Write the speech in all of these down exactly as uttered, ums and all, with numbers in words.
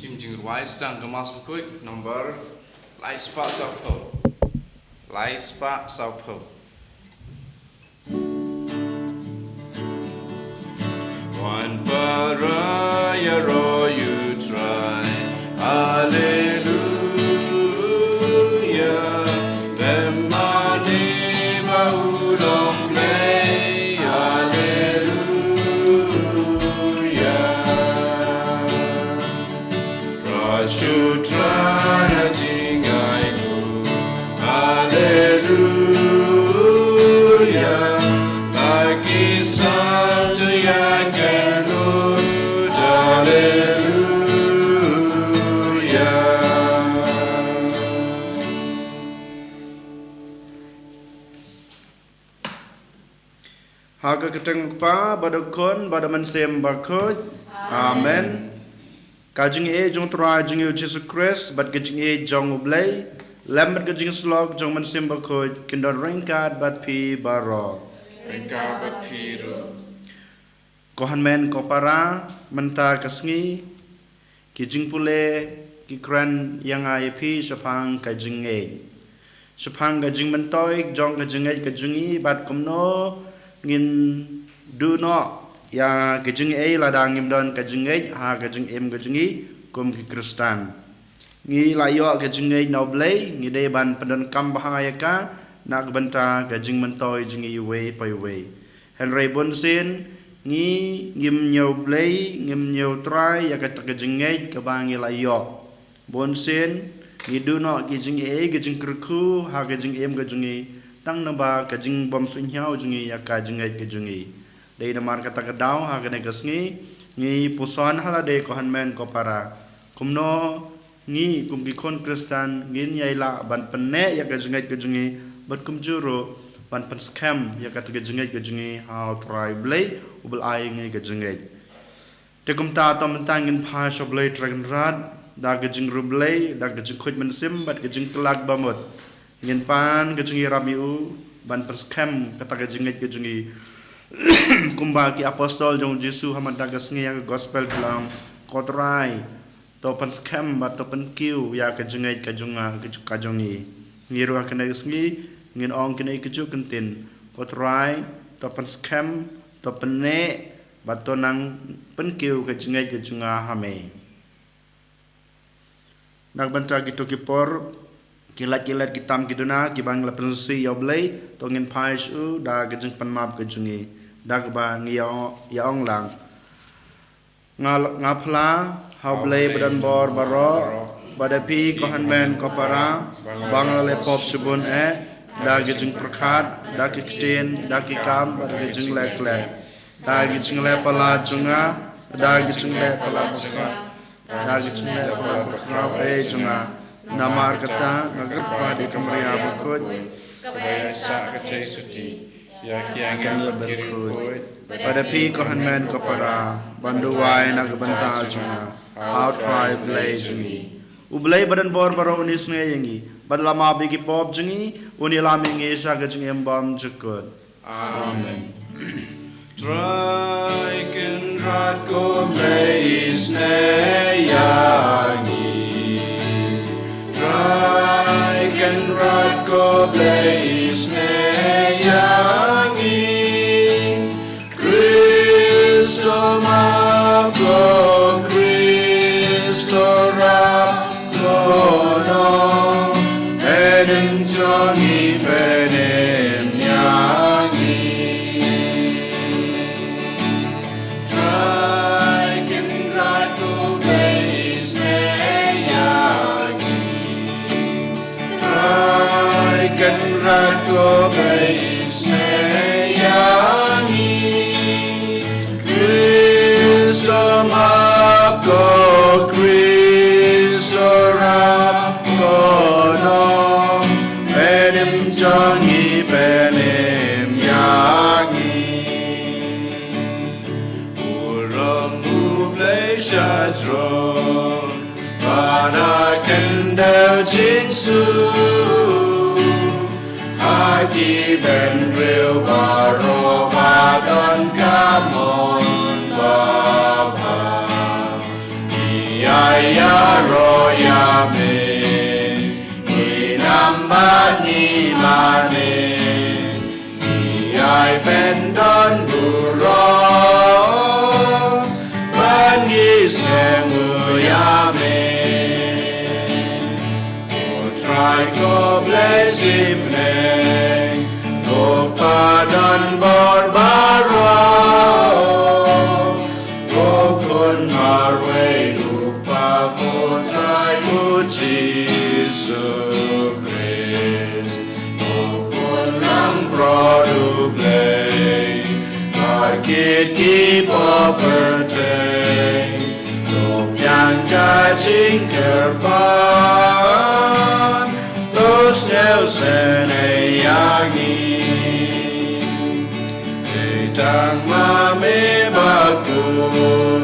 Jing jingrwai sdang ka Mass Bakhuid number lai spah sawphew. Lai spah sawphew. Wan para ïaroh ïa u Trai. Haleluya. Bym mane ba u long Blei. Haleluya. Ruh shu Trai ha jingai lut. Haleluya. Ba ki saltu ïa ki lut. Haleluya. Ha ka kyrteng u Kpa, bad u Khun, bad u Mynsiem Bakhuid. Amen. Ka jingïeit jong u Trai jong ngi u Jisu Khrist, bad ka jingïeit jong u Blei, lem bad ka jingïasyllok jong u Mynsiem Bakhuid, kin don ryngkat bad phi baroh. Ryngkat bad phi ruh. Ko hynmen ko para, mynta ka sngi, ki jingpule, ki kren ïa nga ïa phi shaphang ka jingngeit. Shaphang ka jingmyntoi jong ka jingngeit ka jong ngi bad kumno ngin duh noh ïa ka jingaiei lada ngim don ka jingngeit ha ka jingim ka jong ngi kum ki Khristan. Ngi la ïoh ka jingngeit na u Blei, ngi dei ban pyndonkam bha ïa ka, na ka bynta ka jingmyntoi jong ngi iwei pa iwei. Hynrei bunsien, ngi ngim ñiew Blei, ngim ñiew Trai, ïa kata ka jingngeit kaba ngi la ïoh. Bunsien, ngi duh noh ki jingaiei, ki jingkyrkhu, ha ka jingim ka jong ngi, tang naba ka jingbym suidñiew jong ngi, ïa ka jingngeit ka jong ngi. Dei namar kata ka daw, ha kane ka sngi, ngi puson ha lade ko hynmen ko para. Kumno, ngi kum ki khun Khristan, ngin ïai lah ban pynneh ïa ka jingngeit ka jong ngi, bad kumjuh ruh, ban pynskhem ïa kata ka jingngeit ka jong ngi, ha u Trai Blei, uba la ai ngi ka jingngeit. Te kumta to mynta ngin phai sha u Blei Trai Kynrad, da ka jingriewblei, da ka jingkhuid mynsiem, bad ka jingkylla bamut. Ngin pan ka jingïarap ïa u, ban pynskhem kata ka jingngeit ka jong ngi. Kumba ki apostol jong u Jisu ha mynta ka sngi ha ka gospel ki la ong, ko Trai, to pynskhem bad to pynkiew ïa ka jingngeit ka jong nga, ka jong, ka jong ngi. Ngi ruh ha kane ka sngi, ngin ong kine ki juh kyntien, ko Trai, to pynskhem, to pynneh, bad to nang pynkiew ka jingngeit ka jong nga ha me. Na ka bynta kito ki por, ki lait ki lait ki tam ki duna, kiba ngi la pynsngewsih ïa u Blei, to ngin phai sha u, da ka jingpynmap ka jong ngi, da kaba ngi ïa, ïa ong lang. Nga, nga phla, ha u Blei badonbor baroh, bad ha phi ko hynmen ko para, ba nga la leh pop shibun eh, da ka jingpyrkhat, da ka ktien, da ka kam, bad da ka jingleh klet. Da ka jingleh palat jong nga, da ka jingleh palat bakhraw, da ka jingleh palat bakhraw eh jong nga. Namar kata, nga kyrpad ïa ka Maria bakhuid, kaba ïaisah ka jingsuti ïa ki angel bad ki riewkhuid, bad ha phi ko hynmen ko para, ban duwai na ka bynta jong nga ha u Trai Blei jong ngi. U Blei badonbor baroh un isynei ïa ngi, bad la map ïa ki pop jong ngi, un ïalam ïa ngi sha ka jingim bymjukut. Amen. Trai Kynrad ko Blei isynei ïa ngi. Trai Kynrad ko Blei isynei ïa ngi. Khrist to map ko, Khrist to rap ko noh, pynim jong ngi pynim ïa ngi. Trai Kynrad ko Blei isynei ïa ngi. Trai Kynrad ko Blei isynei ïa ngi. Khrist to map ko, Khrist to rap ko noh, pynim jong ngi pynim ïa ngi. Burom u Blei sha jrong, bad ha khyndew jingsuk. Ha ki bynriew baroh ba don ka mon babha. Ïa ïa ane, ngi ai pynban burom ban ngi sngewthuh ïa me. Ko Trai ko Blei sipneng, ko Pa don bor baroh, ko Khun marwei u Kpa, ko Trai u Jisu Khrist, ko Khun langbrot u Blei, bad kito kiba pyrthei, to pdiang ka jingkyrpad, to sngewsynei ïa ngi. Dei tang ma me bakhuid,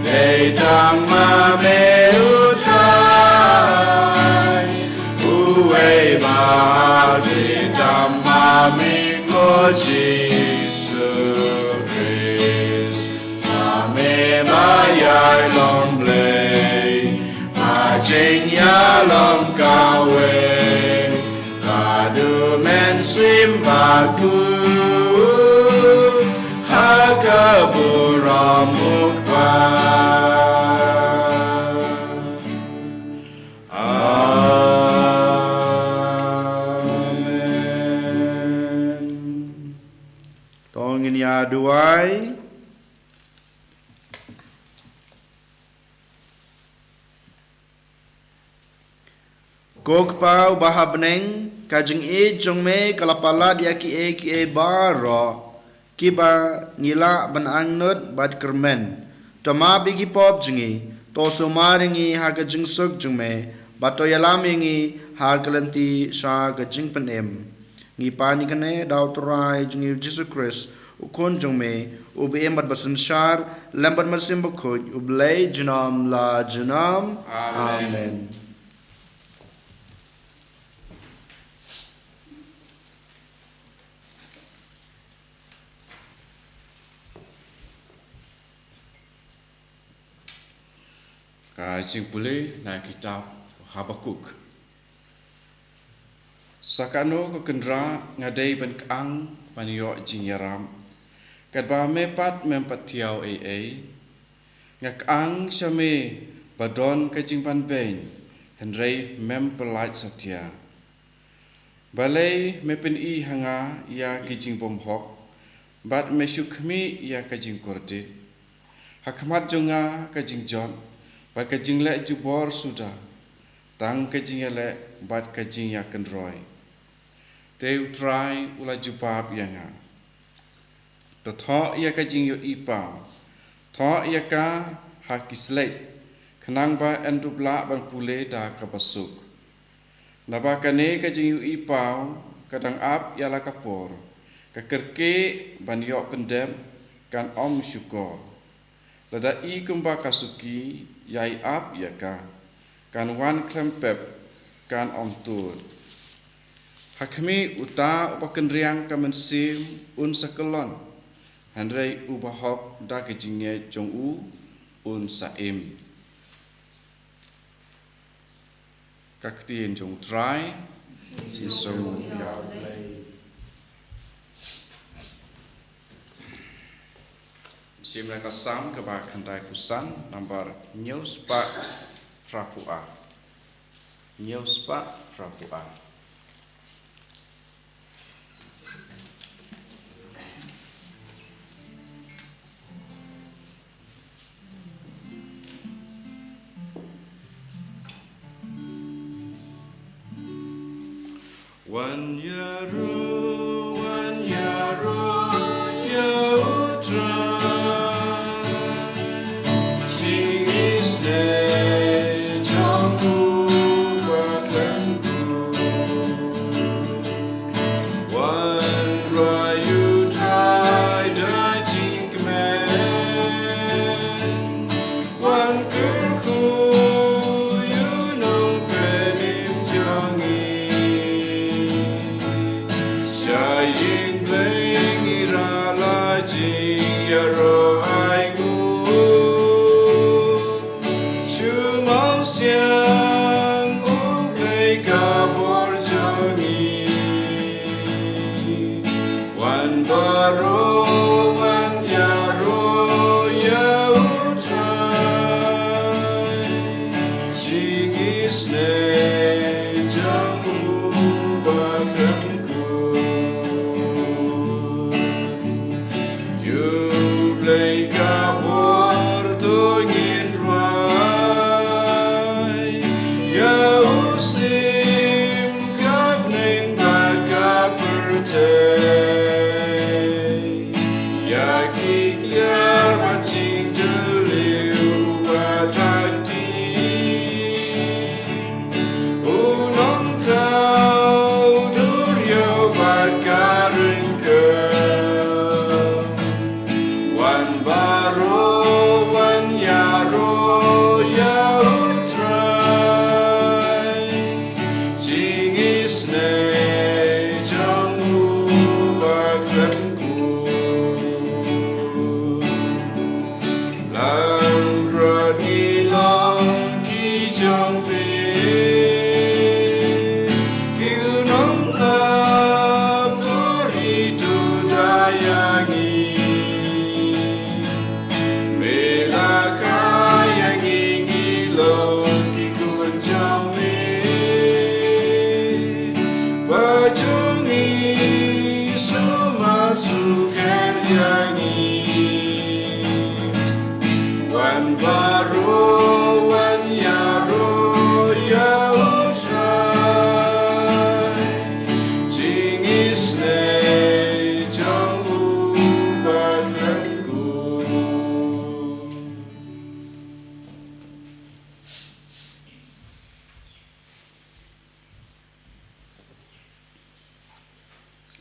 dei tang ma me u Trai, uwei ba hap, dei tang ma me ko Jisu Khrist. Ma me ba ïai long Blei, ba jingïalong kawei, ba u Mynsiem Bakhuid, ha ka burom u Kpa. Amen. To ngin ïa duwai. Ko Kpa uba ha bneng, ka jingïeit jong me ka la palat ïa kiei kiei baroh kiba ngi lah ban angnud bad kyrmen. To map ïa ki pop jong ngi, to sumar ïa ngi ha ka jingsuk jong me, bad to ïalam ïa ngi ha ka lynti sha ka jingpynim. Ngi pan ïa kane da u Trai jong ngi u Jisu Khrist, u Khun jong me, uba im bad ba synshar lem bad Mynsiem Bakhuid, U Blei junom la junom. Amen. Amen. Ka jingpule na kitab Habakuk. Sa kano ko Kynrad nga dei ban kang ban ïoh jingïarap, katba me pat mem pat thiaw ei ei? Nga kang sha me ba don ka jingbanbeiñ, hynrei mem pyllait satia. Balei me pyni ha nga ïa ki jingbymhok, bad me shu khmih ïa ka jingkordit? Ha khmat jong nga ka jingjot bad ka jingleh jubor suda, tang ka jingïaleh bad ka jingïakynroi. Te U Trai u la jubab ïa nga. To thoh ïa ka jingïohi paw, thoh ïa ka ha ki sleit, khnang ba yn dup lah ban pule da kaba suk. Naba kane ka jingïohi paw ka dang ap ïa la ka por, ka kyrkieh ban ïoh pyndep kan ym shukor. Lada i kumba ka suki ïai ap ïa ka, kan wan khlem pep, kan ym tuid. Ha khmih, uta uba kynriang ka mynsiem un sa kyllon, hynrei uba hok da ka jingngeit jong u un sa im. Ka ktien jong U Trai. Jisu ïa U Blei. Shim na ka Salm kaba khyndaiphew san, nambar hynñiew spah phra phew ar. Hynñiew spah phra phew ar. Wan ïaroh, wan ïaroh ïa U Trai, jingïeit jong u ba khlem kut. Wan rwai ïa U Trai da jingkmen, wan kyrkhu ïa u nongpynim jong ngi.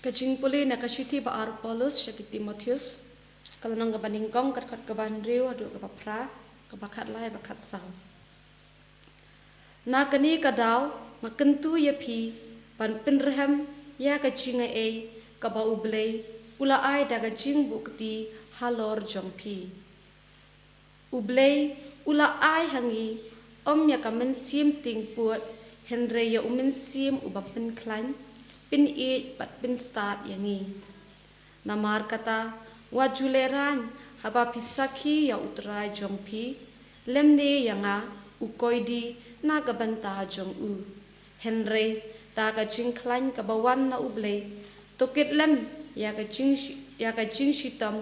Ka jingpule na ka shithi ba ar Paulus sha ki Timotheus, ka lynnong kaba nyngkong, ka dkhot kaba hynriew haduh kaba phra, kaba khatlai bad khatsaw. Na kane ka daw nga kyntu ïa phi ban pynrhem ïa ka jingai kaba U Blei u la ai da ka jingbuh kti halor jong phi. U Blei u la ai ha ngi, ym ïa ka mynsiem tieng pud, hynrei ïa u mynsiem uba pynkhlaiñ, pynïeit bad pynstad ïa ngi. Namar kata, wat ju lehraiñ haba phi sakhi ïa U Trai jong phi, lymne ïa nga, u koidi na ka bynta jong u. Hynrei da ka jingkhlaiñ kaba wan na U Blei, to kit lem ïa ka jingshi-, ïa ka jingshitom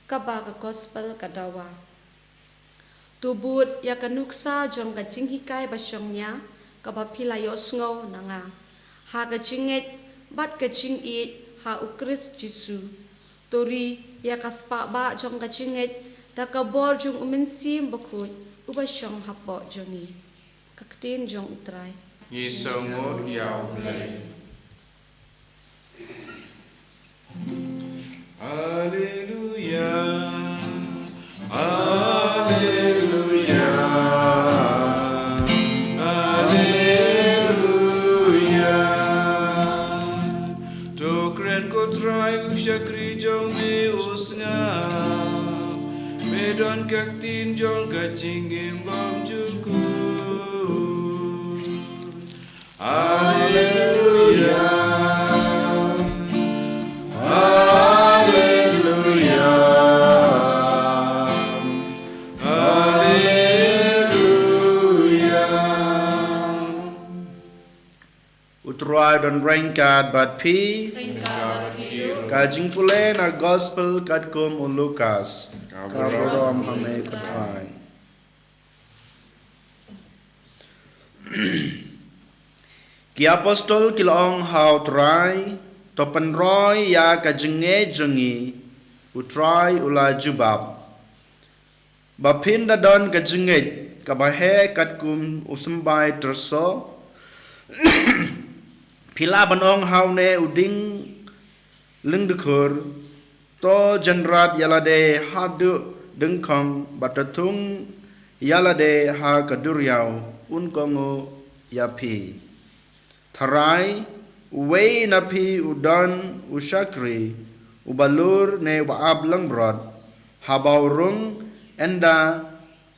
kaba ka gospel ka dawa. To bud ïa ka nuksa jong ka jinghikai ba shongnia kaba phi la ïohsngew na nga, ha ka jingngeit bad ka jingïeit ha U Khrist Jisu. To ri ïa ka spah bah jong ka jingngeit da ka bor jong U Mynsiem Bakhuid uba shong hapoh jong ngi. Ka ktien jong U Trai. Ngi sngewnguh ïa U Blei. Alleluia, alleluia, alleluia. To kren ko Trai, u shakri jong me u sngap. Me don ka ktien jong ka jingim bymjukut. Alleluia. Alleluia. Alleluia. U Trai don ryngkat bad phi. Ryngkat bad phi. Ka jingpule na gospel katkum u Lukas. Ka burom ha me ko Trai. Ki apostol ki la ong ha u Trai, to pynroi ïa ka jingngeit jong ngi. U Trai u la jubab, ba phin da don ka jingngeit kaba heh katkum u symbai tyrso, phi lah ban ong ha une u dieng lyngdkhur, to jynrat ïalade haduh dyngkhong bad to thung ïalade ha ka duriaw, un kohnguh ïa phi. Tharai, uwei na phi u don u shakri, uba lur ne uba ap langbrot, haba u rung, ynda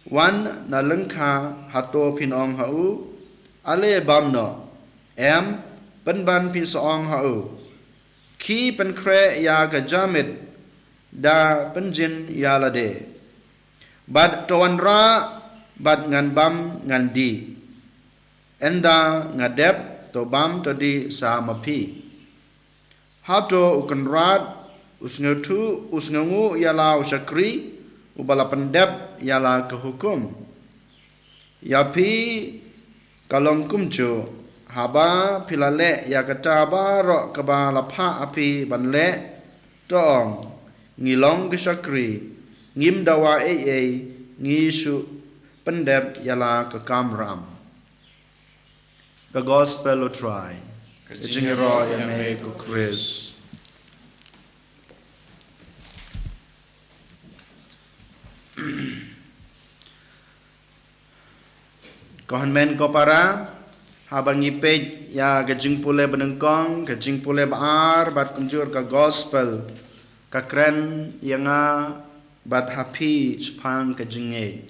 wan na lyngkha, hato phin ong ha u, ale bam noh? Em, pynban phin sa ong ha u, khie pynkhreh ïa ka jamiet, da pynjin ïalade. Bad to wanrah, bad ngan bam ngan dih. Ynda nga dep, to bam to dih sa ma phi. Hato u kynrad u sngewthuh, u sngewnguh ïa la u shakri uba la pyndep ïa la ka hukum? Ïa phi ka long kumjuh, haba phi la leh ïa kata baroh kaba la phah ha phi ban leh, to ong, ngi long ki shakri, ngim dawa ei ei, ngi shu pyndep ïa la ka kamram. Ka gospel u Trai. Ka jingïaroh ïa me ko Khrist. Ko hynmen ko para, haba ngi peit ïa ka jingpule banyngkong, ka jingpule ba ar, bad kumjuh ka gospel, ka kren ïa nga bad ha phi shaphang ka jingngeit.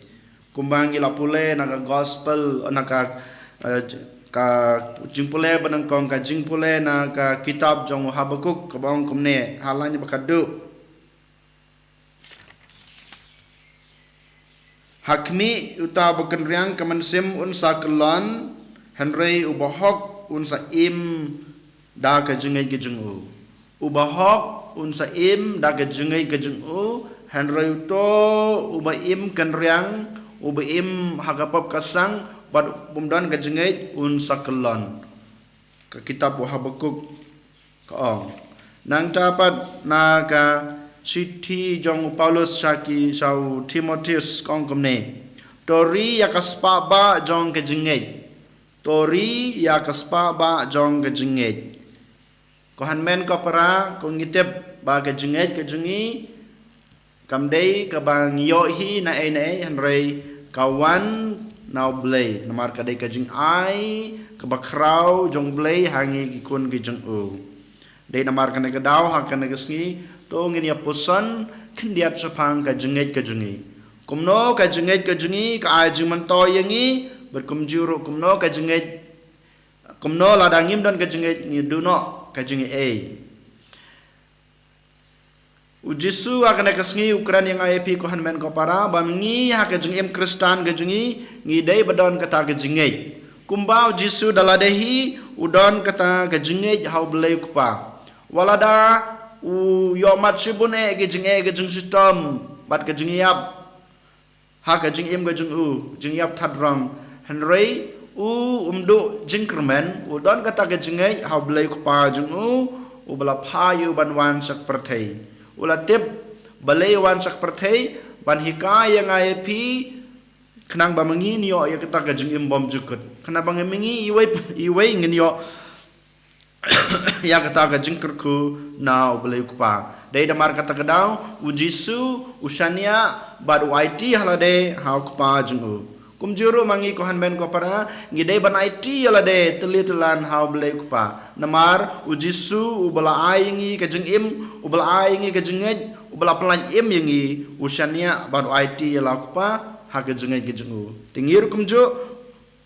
Kumba ngi la pule na ka gospel, na ka, eh, ka jingpule banyngkong, ka jingpule na ka kitab jong u Habakuk, kaba ong kumne, ha lain ba khatduh. Ha khmih, uta uba kynriang ka mynsiem un sa kyllon, hynrei uba hok un sa im da ka jingngeit ka jong u. Uba hok un sa im da ka jingngeit ka jong u, hynrei uto uba im kynriang, uba im ha ka pop ka sang, bad um don ka jingngeit un sa kyllon. Ka kitab u Habakuk ka ong. Nangta pat na ka shithi jong u Paulus sha ki, sha u Timotheus ka ong kumne. To ri ïa ka spah bah jong ka jingngeit. To ri ïa ka spah bah jong ka jingngeit. Ko hynmen ko para, ko ngi tip ba ka jingngeit ka jong ngi kam dei kaba ngi ïoh hi na ei na ei, hynrei ka wan na U Blei, namar ka dei ka jingai kaba khraw jong U Blei ha ngi ki khun ki jong u. Dei namar kane ka daw ha kane ka sngi, to ngin ïa puson khyndiat shaphang ka jingngeit ka jong ngi. Kumno ka jingngeit ka jong ngi ka ai jingmyntoi ïa ngi, bad kumjuh ruh kumno ka jingngeit, kumno lada ngim don ka jingngeit ngi duh noh ka jingaiei. U Jisu ha kane ka sngi u kren ïa nga ïa phi ko hynmen ko para, ba ma ngi ha ka jingim Khristan ka jong ngi, ngi dei ba don kata ka jingngeit. Kumba u Jisu da lade hi u don kata ka jingngeit ha U Blei U Kpa. Wat lada u ïohmad shibun eh ki jingeh ki jingshitom bad ka jingïap ha ka jingim ka jong u, jingïap thad rong. Hynrei u um duh jingkyrmen, u don kata ka jingngeit ha U Blei U Kpa jong u, uba la phah ïa u ban wan sha ka pyrthei. U la tip balei u wan sha ka pyrthei, ban hikai ïa nga ïa phi, khnang ba ma ngi ngin ïoh ïa kata ka jingim bymjukut. Khnang ba ma ngi iwei iwei ngin ïoh ïa kata ka jingkyrkhu na U Blei U Kpa. Dei namar kata ka daw, u Jisu u shaniah bad u aiti ha lade ha U Kpa jong u. Kumjuh ruh ma ngi ko hynmen ko para, ngi dei ban aiti ïa lade tylli tyllan ha U Blei U Kpa. Namar u Jisu uba la ai ïa ngi ka jingim, uba la ai ïa ngi ka jingngeit, uba la pyllait im ïa ngi, u shaniah bad u aiti ïa la U Kpa ha ka jingngeit ka jong u. Te ngi ruh kumjuh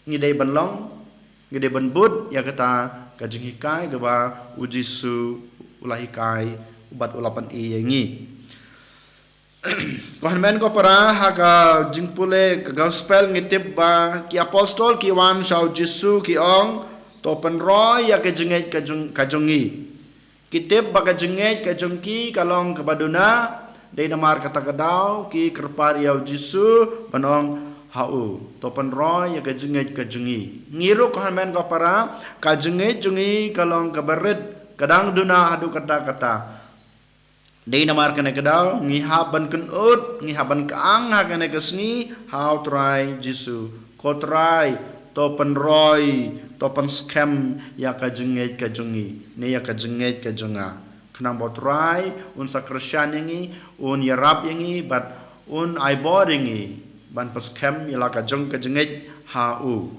ngi dei ban long, ngi dei ban bud ïa kata ka jinghikai kaba u Jisu u la hikai bad u la pyni ïa ngi. Ko hynmen ko para, ha ka jingpule ka gospel ngi tip ba ki apostol ki wan sha u Jisu ki ong, to pynroi ïa ka jingngeit ka jong, ka jong ngi. Ki tip ba ka jingngeit ka jong ki ka long kaba duna, dei namar kata ka daw ki kyrpad ïa u Jisu ban ong ha u, to pynroi ïa ka jingngeit ka jong ngi. Ngi ruh ko hynmen ko para, ka jingngeit jong ngi ka long kaba rit, ka dang duna haduh katta katta. Dei namar kane ka daw ngi hap ban kynud, ngi hap ban kyang ha kane ka sngi ha u Trai Jisu. Ko Trai, to pynroi, to pynskhem ïa ka jingngeit ka jong ngi, ne ïa ka jingngeit ka jong nga. Khnang ba u Trai un sa kyrshan ïa ngi, un ïarap ïa ngi bad un ai bor ïa ngi ban pynskhem ïa la ka jong ka jingngeit ha u.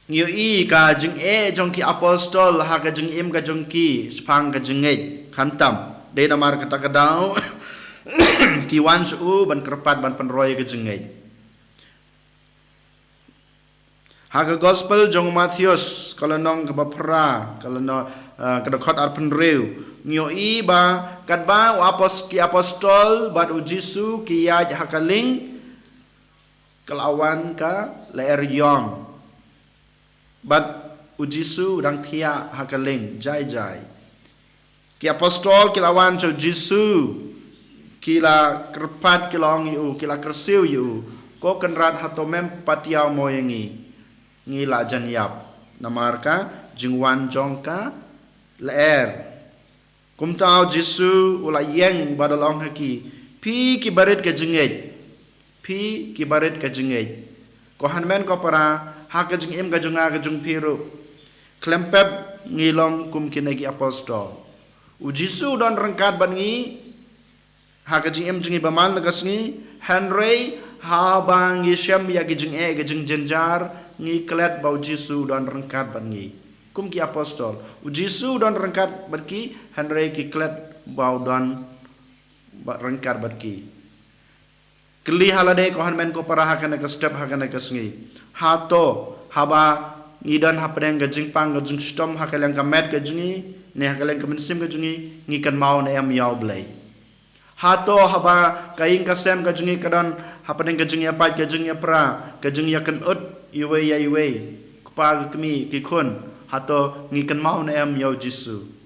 Ngi ïohi ka jingeh jong ki apostol ha ka jingim ka jong ki shaphang ka jingngeit. Khamtam, dei namar kata ka daw ki wan sha u ban kyrpad ban pynroi ka jingngeit. Ha ka gospel jong u Mathaios, ka lynnong kaba phra, ka lynnong, eh, ka dkhot arphew hynriew, ngi ïohi ba katba u apos-, ki apostol bad u Jisu ki ïaid ha ka lieng, ka la wan ka lyer ïong. Bad u Jisu u dang thiah ha ka lieng jai jai. Ki apostol ki la wan sha u Jisu, ki la kyrpad, ki la ong ïa u, ki la kyrsiew ïa u, ko Kynrad, hato mem pat ïaw mo ïa ngi, ngi la jan ïap namar ka jingwan jong ka lyer. Kumta u Jisu u la ïeng bad u la ong ha ki, phi ki barit ka jingngeit, phi ki barit ka jingngeit. Ko hynmen ko para, ha ka jingim ka jong nga ka jong phi ruh, khlem pep ngi long kum kine ki apostol. U Jisu u don ryngkat bad ngi ha ka jingim jong ngi ba man la ka sngi, hynrei haba ngi shem ïa ki jingeh ki jingjynjar, ngi klet ba u Jisu u don ryngkat bad ngi. Kum ki apostol, u Jisu u don ryngkat bad ki, hynrei ki klet ba u don ba ryngkat bad ki. Kylli ha lade ko hynmen ko para ha kane ka step, ha kane ka sngi. Hato haba ngi don hapdeng ka jingpang ka jingshitom ha ka liang ka met ka jong ngi, ne ha ka liang ka mynsiem ka jong ngi, ngi kynmaw ne em ïa u Blei? Hato haba ka ïing ka sem ka jong ngi ka don hapdeng ka jingïapait, ka jingïapra, ka jingïakynduh iwei ïa iwei, kpa ka kmie, ki khun, hato ngi kynmaw ne em ïa u Jisu?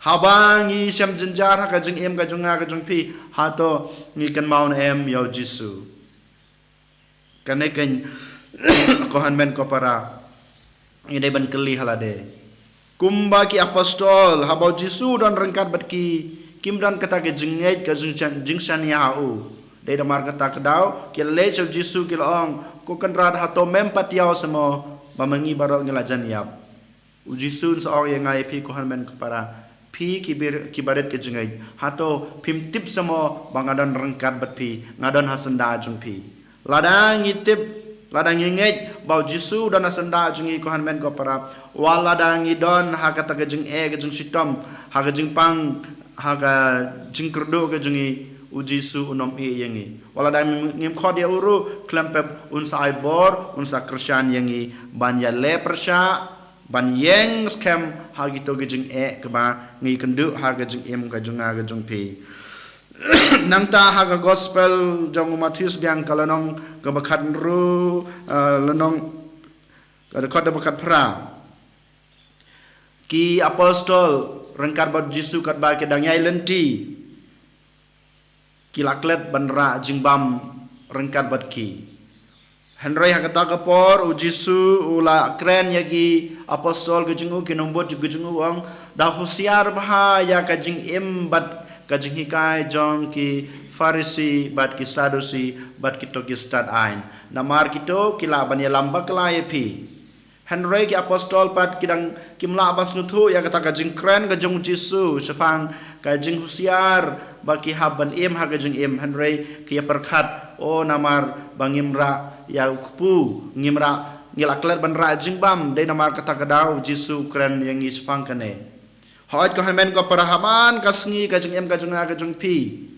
Haba ngi shem jynjar ha ka jingim ka jong nga ka jong phi, hato ngi kynmaw ne em ïa u Jisu? Kane keiñ ko hynmen ko para, ngi dei ban kylli ha lade. Kumba ki apostol, haba u Jisu u don ryngkat bad ki, kim don kata ka jingngeit ka jingshaniah ha u. Dei namar kata ka daw ki la leit sha u Jisu ki la ong, ko Kynrad, hato mem pat ïaw seh mo ba ma ngi baroh ngi la jan ïap? U Jisu un sa ong ïa nga ïa phi, ko hynmen ko para, phi ki bir-, ki barit ka jingngeit, hato phim tip sa mo ba nga don ryngkat bad phi, nga don ha syndah jong phi? Lada ngi tip, lada ngi ngeit ba u Jisu u don ha syndah jong ngi, ko hynmen ko para, wat lada ngi don ha kata ka jingeh, ka jingshitom, ha ka jingpang, ha ka jingkyrduh ka jong ngi, u Jisu un ym ïeh ïa ngi. Wat lada ngim, ngim khot ïa u ruh, khlem pep un sa ai bor, un sa kyrshan ïa ngi ban ïaleh pyrshah, ban ïeng skhem ha kito ki jingeh kaba ngi kynduh ha ka jingim ka jong nga ka jong phi. Nangta ha ka gospel jong u Mathaios biang ka lynnong kaba khathynriew, eh, lynnong ka dkhot kaba khatphra. Ki apostol ryngkat bad u Jisu katba ki dang ïaid lynti, ki la klet ban rah jingbam ryngkat bad ki. Hynrei ha kata ka por u Jisu u la kren ïa ki apostol ka jong u, ki nongbud ka jong u, u ong, da husiar bha ïa ka jingim bad ka jinghikai jong ki Pharisi bad ki Sadusi bad kito ki stad aiñ. Namar kito ki lah ban ïalam bakla ïa phi. Hynrei ki apostol pat ki dang kim lah ban sngewthuh ïa kata ka jingkren ka jong u Jisu shaphang ka jinghusiar ba ki hap ban im ha ka jingim, hynrei ki ïa pyrkhat, o, namar ba ngim rah ïa u kpu, ngim rah, ngi la klet ban rah jingbam, dei namar kata ka daw u Jisu u kren ïa ngi shaphang kane. Hooid ko hynmen ko para, ha man ka sngi ka jingim ka jong nga ka jong phi,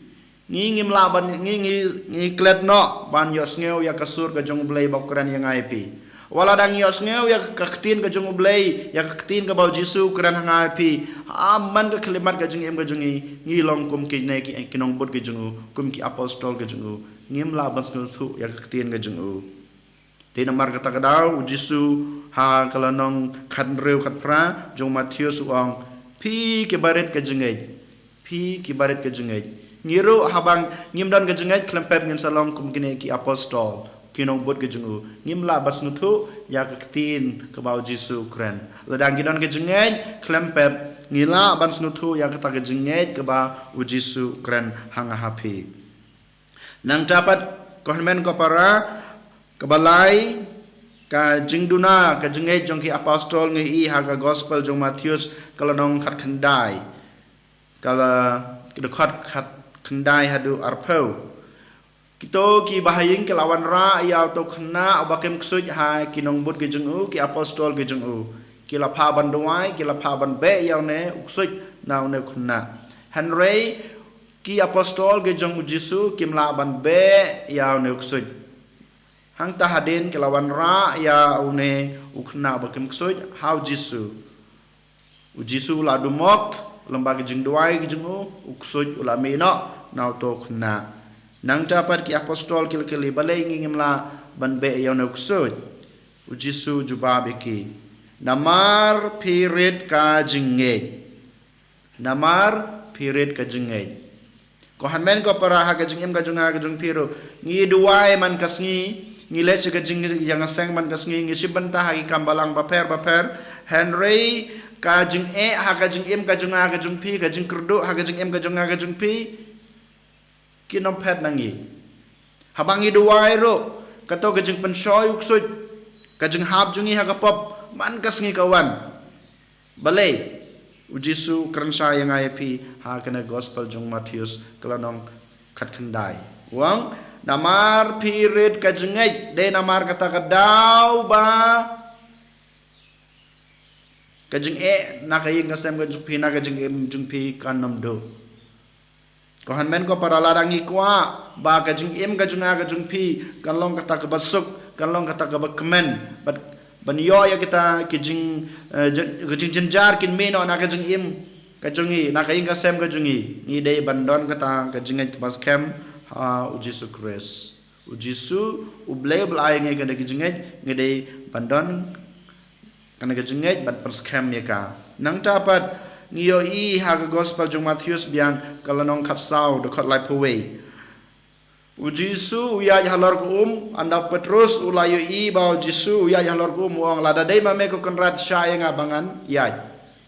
ngi ngim lah ban, ngi, ngi, ngi klet noh ban ïohsngew ïa ka sur ka jong u Blei ba u kren ïa nga ïa phi. Wat lada ngi ïohsngew ïa ka ktien ka jong u Blei, ïa ka ktien kaba u Jisu u kren ha nga ïa phi, ha man ka khyllipmat ka jingim ka jong ngi, ngi long kum kine ki, ki nongbud ka jong u, kum ki apostol ka jong u, ngim lah ban sngewthuh ïa ka ktien ka jong u. Dei namar kata ka daw u Jisu ha ka lynnong khathynriew khatphra jong u Mathaios u ong, phi ki barit ka jingngeit, phi ki barit ka jingngeit. Ngi ruh haba ngim don ka jingngeit, khlem pep ngin sa long kum kine ki apostol, ki nongbud ka jong u, ngim lah ban sngewthuh ïa ka ktien kaba u Jisu u kren. Lada ngi don ka jingngeit, khlem pep ngi lah ban sngewthuh ïa kata ka jingngeit kaba u Jisu u kren ha nga ha phi. Nangta pat ko hynmen ko para, kaba lai, ka jingduna ka jingngeit jong ki apostol ngi ïohi ha ka gospel jong u Mathaios ka lynnong khatkhyndai, ka la, ka dkhot khatkhyndai haduh arphew. Kito kiba ha ïing ki la wanrah ïa uto u khynnah uba kim ksuid ha ki nongbud ki jong u, ki apostol ki jong u. Ki la phah ban duwai, ki la phah ban beh ïa une u ksuid na une u khynnah. Hynrei ki apostol ki jong u Jisu kim lah ban beh ïa une u ksuid. Hangta hadien ki la wanrah ïa une u khynnah uba kim ksuid ha u Jisu. U Jisu u la dumok, lem bad ki jingduwai ki jong u, u ksuid u la mih noh na uto u khynnah. Nangta pat ki apostol ki la kylli, balei ngi ngim lah ban beh ïa une u ksuid? U Jisu u jubab ïa ki, namar phi rit ka jingngeit. Namar phi rit ka jingngeit. Ko hynmen ko para, ha ka jingim ka jong nga ka jong phi ruh, ngi duwai man ka sngi, ngi leit sha ka jingïaseng man ka sngi, ngi shim bynta ha ki kam balang bapher bapher, hynrei ka jingeh ha ka jingim ka jong nga ka jong phi, ka jingkyrduh ha ka jingim ka jong nga ka jong phi, kin ym phet na ngi. Haba ngi duwai ruh, kato ka jingpynshoi u ksuid, ka jinghap jong ngi ha ka pop man ka sngi ka wan. Balei? U Jisu u kren shai ïa nga ïa phi ha kane gospel jong u Mathaios ka lynnong khatkhyndai. U ong, namar phi rit ka jingngeit, dei namar kata ka daw ba ka jingeh na ka ïing ka sem ka jong phi, na ka jingim jong phi kan ym duh. Ko hynmen ko para, lada ngi kwah ba ka jingim ka jong nga ka jong phi kan long kata kaba suk, kan long kata kaba kmen, bad ban ïoh ïa kita ki jing, eh, jin-, ki jingjynjar kin mih noh na ka jingim ka jong ngi, na ka ïing ka sem ka jong ngi, ngi dei ban don kata ka jingngeit kaba skhem ha u Jisu Khrist. U Jisu, U Blei u la ai ïa ngi kane ka jingngeit, ngi dei ban don kane ka jingngeit ban pynskhem ïa ka. Nangta pat ngi ïohi ha ka gospel jong u Mathaios biang ka lynnong khatsaw, dkhot laiphew wei. U Jisu u ïaid halor ka um, ynda u Petrus u la ïohi ba u Jisu u ïaid halor ka um, u ong, lada dei ma me ko Kynrad, shah ïa nga ba ngan ïaid.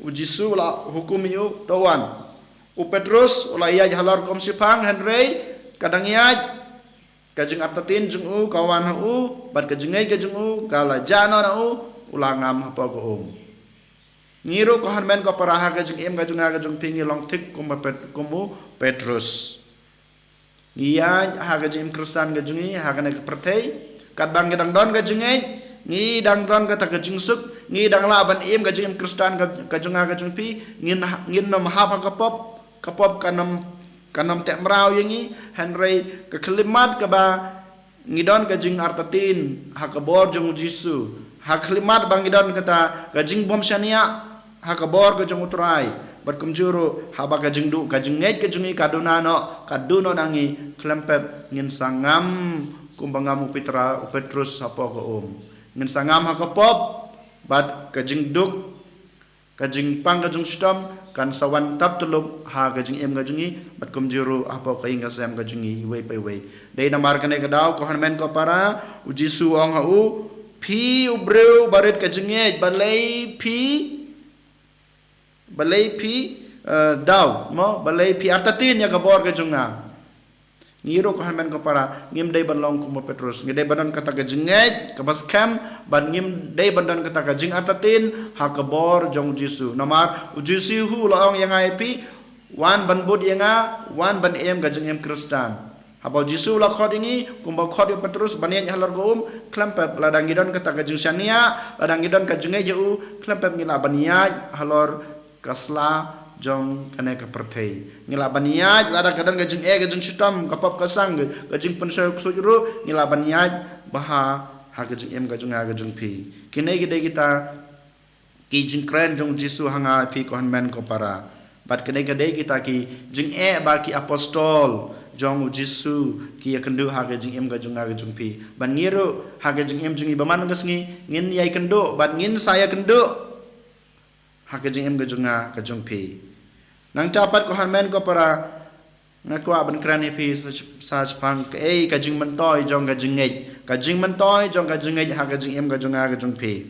U Jisu u la hukum ïa u, to wan. U Petrus u la ïaid halor ka um shiphang, hynrei ka dang ïaid, ka jingartatien jong u ka wan ha u, bad ka jingngeit ka jong u ka la jah noh na u, u la ngam hapoh ka um. Ngi ruh ko hynmen ko para ha ka jingim ka jong nga ka jong phi ngi long thik kum u Pet-, kum u Petrus. Ngi ïaid ha ka jingim Khristan ka jong ngi ha kane ka pyrthei. Katba ngi dang don ka jingngeit, ngi dang don kata ka jingsuk, ngi dang lah ban im ka jingim Khristan ka, ka jong nga ka jong phi, ngin ha-, ngin nym hap ha ka pop, ka pop kan nym, kan nym teh mraw ïa ngi, hynrei ka khyllipmat kaba ngi don ka jingartatien ha ka bor jong u Jisu. Ha ka khyllipmat ba ngi don kata ka jingbym shaniah ha ka bor ka jong u Trai. Bad kumjuh ruh haba ka jingduh ka jingngeit ka jong ngi ka duna noh, ka duh noh na ngi, khlem pep ngin sa ngam kumba ngam u Petra, u Petrus hapoh ka um. Ngin sa ngam ha ka pop, bad ka jingduk, ka jingpang ka jingshitom kan sa wan tap tyllup ha ka jingim ka jong ngi, bad kumjuh ruh hapoh ka ïing ka sem ka jong ngi iwei pa iwei. Dei namar kane ka daw ko hynmen ko para, u Jisu u ong ha u, phi u briew barit ka jingngeit, balei phi, balei phi, eh, daw, mo, balei phi artatien ïa ka bor ka jong nga. Ngi ruh ko hynmen ko para, ngim dei ban long kum u Petrus. Ngi dei ban don kata ka jingngeit kaba skhem, bad ngim dei ban don kata ka jingartatien ha ka bor jong u Jisu. Namar u Jisu u la ong ïa nga ïa phi, wan ban bud ïa nga, wan ban im ka jingim Khristan. Haba u Jisu u la khot ïa ngi, kumba u khot ïa u Petrus ban ïaid halor ka um, khlem pep lada ngi don kata ka jingshaniah, lada ngi don ka jingngeit ïa u, khlem pep ngi lah ban ïaid halor ka sla jong kane ka pyrthei. Ngi lah ban ïaid, lada ka don ka jingeh, ka jingshitom, ka pop ka sang, ka jingpynshoi ksuid ruh, ngi lah ban ïaid bha ha ka jingim ka jong nga ka jong phi. Kine ki dei kita ki jingkren jong u Jisu ha nga phi ko hynmen ko para. Bad kine ki dei kita ki jingeh ba ki apostol jong u Jisu ki ïakynduh ha ka jingim ka jong nga ka jong phi. Bad ngi ruh ha ka jingim jong ngi ba man ka sngi ngin ïakynduh, bad ngin sa ïakynduh ha ka jingim ka jong nga ka jong phi. Nangta pat ko hynmen ko para, nga kwah ban kren ïa phi sa, sa shaphang kaei ka jingmyntoi jong ka jingngeit. Ka jingmyntoi jong ka jingngeit ha ka jingim ka jong nga ka jong phi.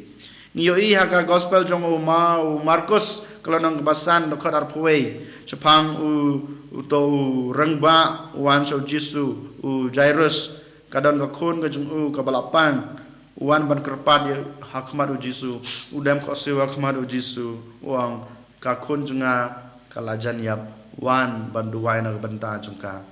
Ngi ïohi ha ka gospel jong u Ma, u Markus, ka lynnong kaba san, dkhot arphew wei. Shaphang u, uto u rangbah u wan sha u Jisu, u Jairus. Ka don ka khun ka jong u kaba la pang. U wan ban kyrpad ïa ha khmat u Jisu. U dem khohsiew ha khmat u Jisu. U ong, ka khun jong nga ka la jan ïap. Wan ban duwai na ka bynta jong ka.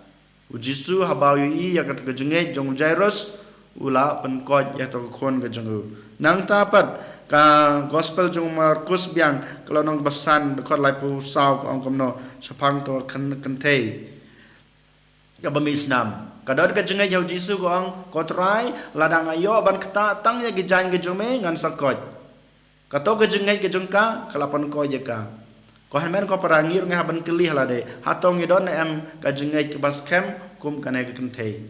U Jisu haba u ïohi ïa kata ka jingngeit jong u Jairus, u la pynkoit ïa kata ka khun ka jong u. Nangta pat ka gospel jong u Markus biang ka lynnong kaba san, dkhot laiphew saw ka ong kumno shaphang kato ka kyn-, kynthei kaba mih snam. Ka don ka jingngeit ha u Jisu, ka ong, ko Trai, lada nga ïoh ban ktah tang ïa ki jaiñ ka jong me ngan sa koit. Kato ka jingngeit ka jong ka ka la pynkoit ïa ka. Ko hynmen ko para, ngi ruh ngi hap ban kylli ha lade, hato ngi don ne em ka jingngeit kaba skhem kum kane ka kynthei.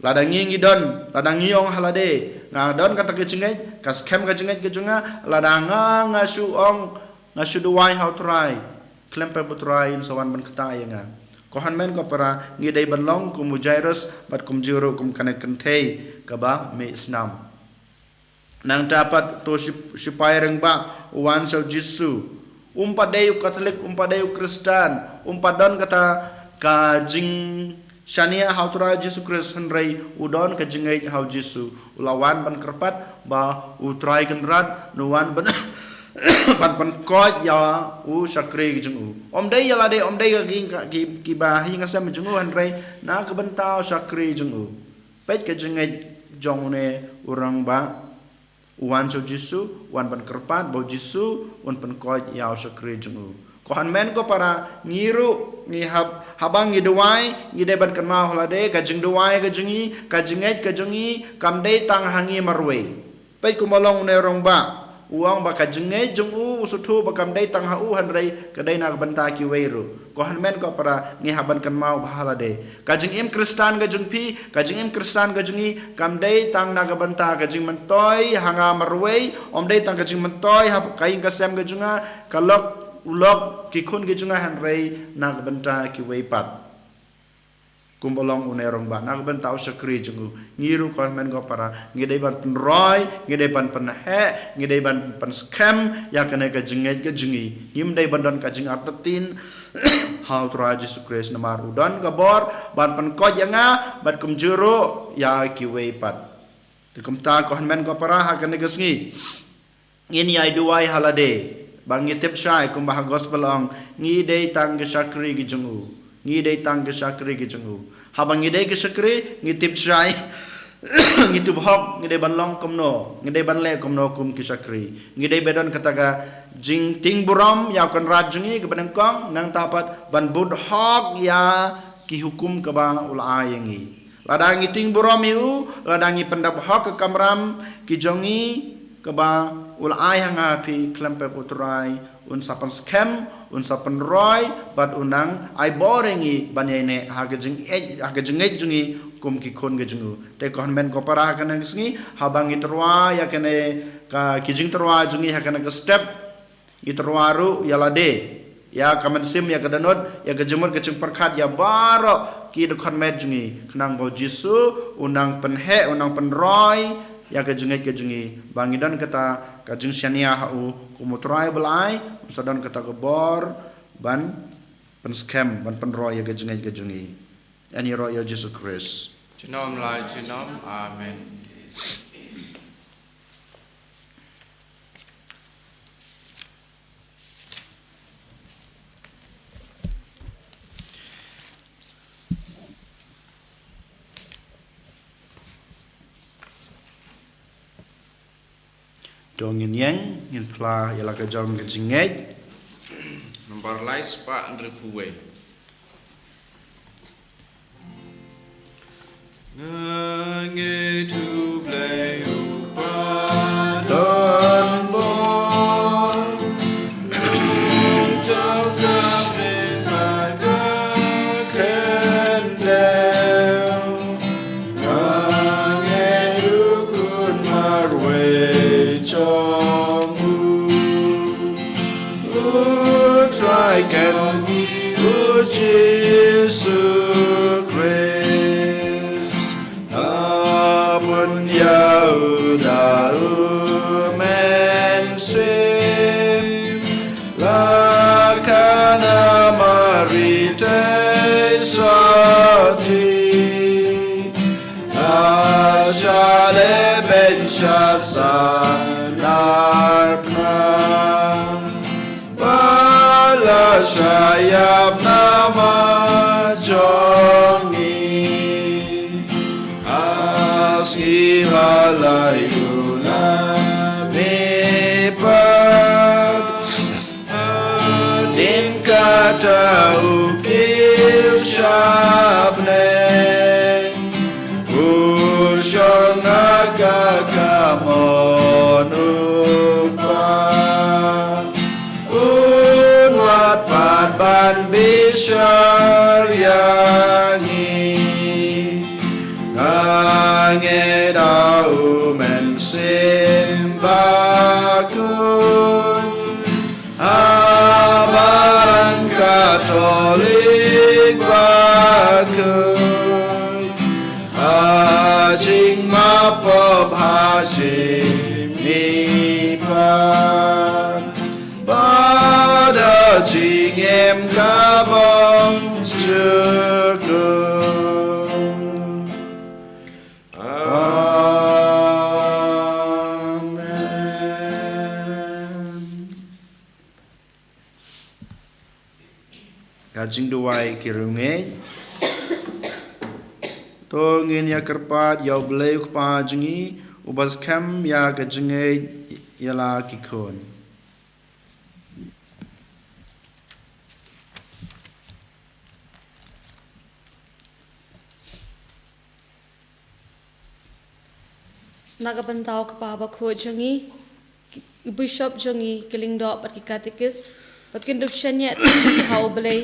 Lada ngi ngi don, lada ngi ong ha lade, nga don kata ka jingngeit, ka skhem ka jingngeit ka jong nga, lada nga nga shu ong, nga shu duwai ha u Trai, khlem pep u Trai un sa wan ban ktah ïa nga. Ko hynmen ko para, ngi dei ban long kum u Jairus bad kumjuh ruh kum kane ka kynthei kaba mih snam. Nangta pat uto ship-, shipai rangbah u wan sha u Jisu. Um pat dei u Katholik, um pat dei u Khristan, um pat don kata ka jingshaniah ha u Trai Jisu Khrist, hynrei u don ka jingngeit ha u Jisu. U la wan ban kyrpad ba u Trai Kynrad un wan ban, ban pynkoit ïa u shakri jong u. Ym dei ïa lade, ym dei ïa ki, ki, kiba ha ïing ha sem jong u, hynrei na ka bynta u shakri jong u. Peit ka jingngeit jong une u rangbah. U wan sha u Jisu, u wan ban kyrpad ba u Jisu un pynkoit ïa u shakri jong u. Ko hynmen ko para, ngi ruh ngi hap, haba ngi duwai, ngi dei ban kynmaw ha lade ka jingduwai ka jong ngi, ka jingngeit ka jong ngi kam dei tang ha ngi marwei. Peit kumba long une u rangbah, u ong ba ka jingngeit jong u, u sngewthuh ba kam dei tang ha u, hynrei ka dei na ka bynta kiwei ruh. Ko hynmen ko para, ngi hap ban kynmaw bha ha lade. Ka jingim Khristan ka jong phi, ka jingim Khristan ka jong ngi, kam dei tang na ka bynta ka jingmyntoi ha nga marwei, ym dei tang ka jingmyntoi ha ka ïing ka sem ka jong nga, ka lok, u lok, ki khun ki jong nga, hynrei na ka bynta kiwei pat. Kumba long une u rangbah, na ka bynta u shakri jong u. Ngi ruh ko hynmen ko para, ngi dei ban pynroi, ngi dei ban pynheh, ngi dei ban pynskhem ïa kane ka jingngeit ka jong ngi. Ngim dei ban don ka jingartatien ha u Trai Jisu Khrist, namar u don ka bor ban pynkoit ïa nga bad kumjuh ruh ïa kiwei pat. Te kumta ko hynmen ko para, ha kane ka sngi ngin ïai duwai ha lade, ba ngi tip shai kumba ha gospel ong, ngi dei tang ki shakri ki jong u. Ngi dei tang ki shakri ki jong u. Haba ngi dei ki shakri, ngi tip shai, ngi tip hok, ngi dei ban long kumno, ngi dei ban leh kumno kum ki shakri. Ngi dei ba don kata ka jingtieng burom ïa u Kynrad jong ngi kaba nyngkong, nangta pat ban bud hok ïa ki hukum kaba u la ai ïa ngi. Lada ngi tieng burom ïa u, lada ngi pyndap hok ka kamram ki jong ngi, kaba u la ai ha nga ha phi, khlem pep u Trai un sa pynskhem, un sa pynroi, bad un nang ai bor ïa ngi ban ïaineh ha ka jingngeit, ha ka jingngeit jong ngi kum ki khun ki jong u. Te ko hynmen ko para, ha kane ka sngi, haba ngi tyrwa ïa kane ka, ki jingtyrwa jong ngi ha kane ka step, ngi tyrwa ruh ïa lade, ïa ka mynsiem, ïa ka dohnud, ïa ka jingmut ka jingpyrkhat, ïa baroh ki dkhot met jong ngi, khnang ba u Jisu un nang pynheh, un nang pynroi ïa ka jingngeit ka jong ngi, ba ngi don kata ka jingshaniah ha u kum u Trai ba la ai, un sa don kata ka bor ban pynskhem, ban pynroi ïa ka jingngeit ka jong ngi. Ïa ngi ïaroh ïa u Jisu Khrist. Junom la junom. Amen. To ngin ïeng, ngin phla ïa la ka jong ka jingngeit. Nambar lai spah hynriewphew wei. Nga ngeit U Blei U Kpa don bor, u jong ka rit bad ka khyndew. Nga ngeit U Khun marwei jong u, U Trai Ken, U Jisu Khrist. Nga bun ïa u da U Mynsiem, la khana Mari te sotti, la shah lehbeiñ sha sanar Prah, ba la shah ïap namar jong ngi. Ha sngi ba la ïoh lam pat, hadien kata u kiew sha bneng, u shong ha ka kamon U Kpa, un wad pat ban bishar ïa ngi. Nga ngeit ha U Mynsiem Bakhuid, ha Balang Katholik bakhuid, ha jingmap pop, ha jingmihpat, bad ha jingim kabym jukut. Amen. Ka jingduwai ki riewngeit. To ngin ïa kyrpad ïa U Blei U Kpa jong ngi, uba skhem ïa ka jingngeit ïa la ki khun. Na ka bynta U Kpa Bakhuid jong ngi, ki bishop jong ngi, ki lyngdoh bad ki katikis, ba kin dup shaniah tang ha U Blei,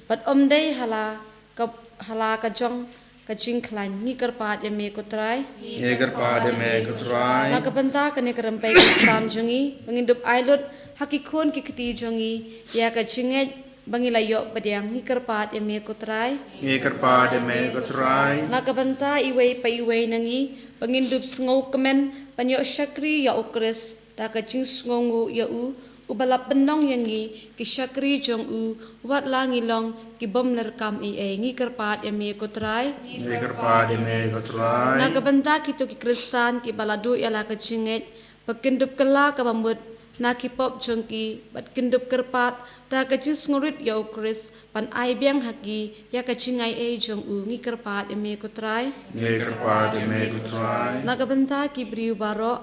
bad ym dei ha la ka, ha la ka jong ka jingkhlaiñ. Ngi kyrpad ïa me ko Trai. Ngi kyrpad ïa me ko Trai. Na ka bynta kane ka rympei Khristan jong ngi, ba ngin dup ai lut ha ki khun ki kti jong ngi ïa ka jingngeit ba ngi la ïoh pdiang, ngi kyrpad ïa me ko Trai. Ngi kyrpad ïa me ko Trai. Na ka bynta iwei pa iwei na ngi, ba ngin dup sngewkmen ban ïoh shakri ïa U Khrist da ka jingsngewnguh ïa u, uba la pynlong ïa ngi ki shakri jong u, wat la ngi long ki bym lyrkam ei ei, ngi kyrpad ïa me ko Trai. Ngi kyrpad ïa me ko Trai. Na ka bynta kito ki Khristan kiba la duh ïa la ka jingngeit, ba kin dup kylla kaba mut na ki pop jong ki, bad kin dup kyrpad da ka jingsngewrit ïa u Khrist, ban ai biang ha ki ïa ka jingaiei jong u. Ngi kyrpad ïa me, ko Trai. Ngi kyrpad ïa me, ko Trai. Na ka bynta ki briew baroh,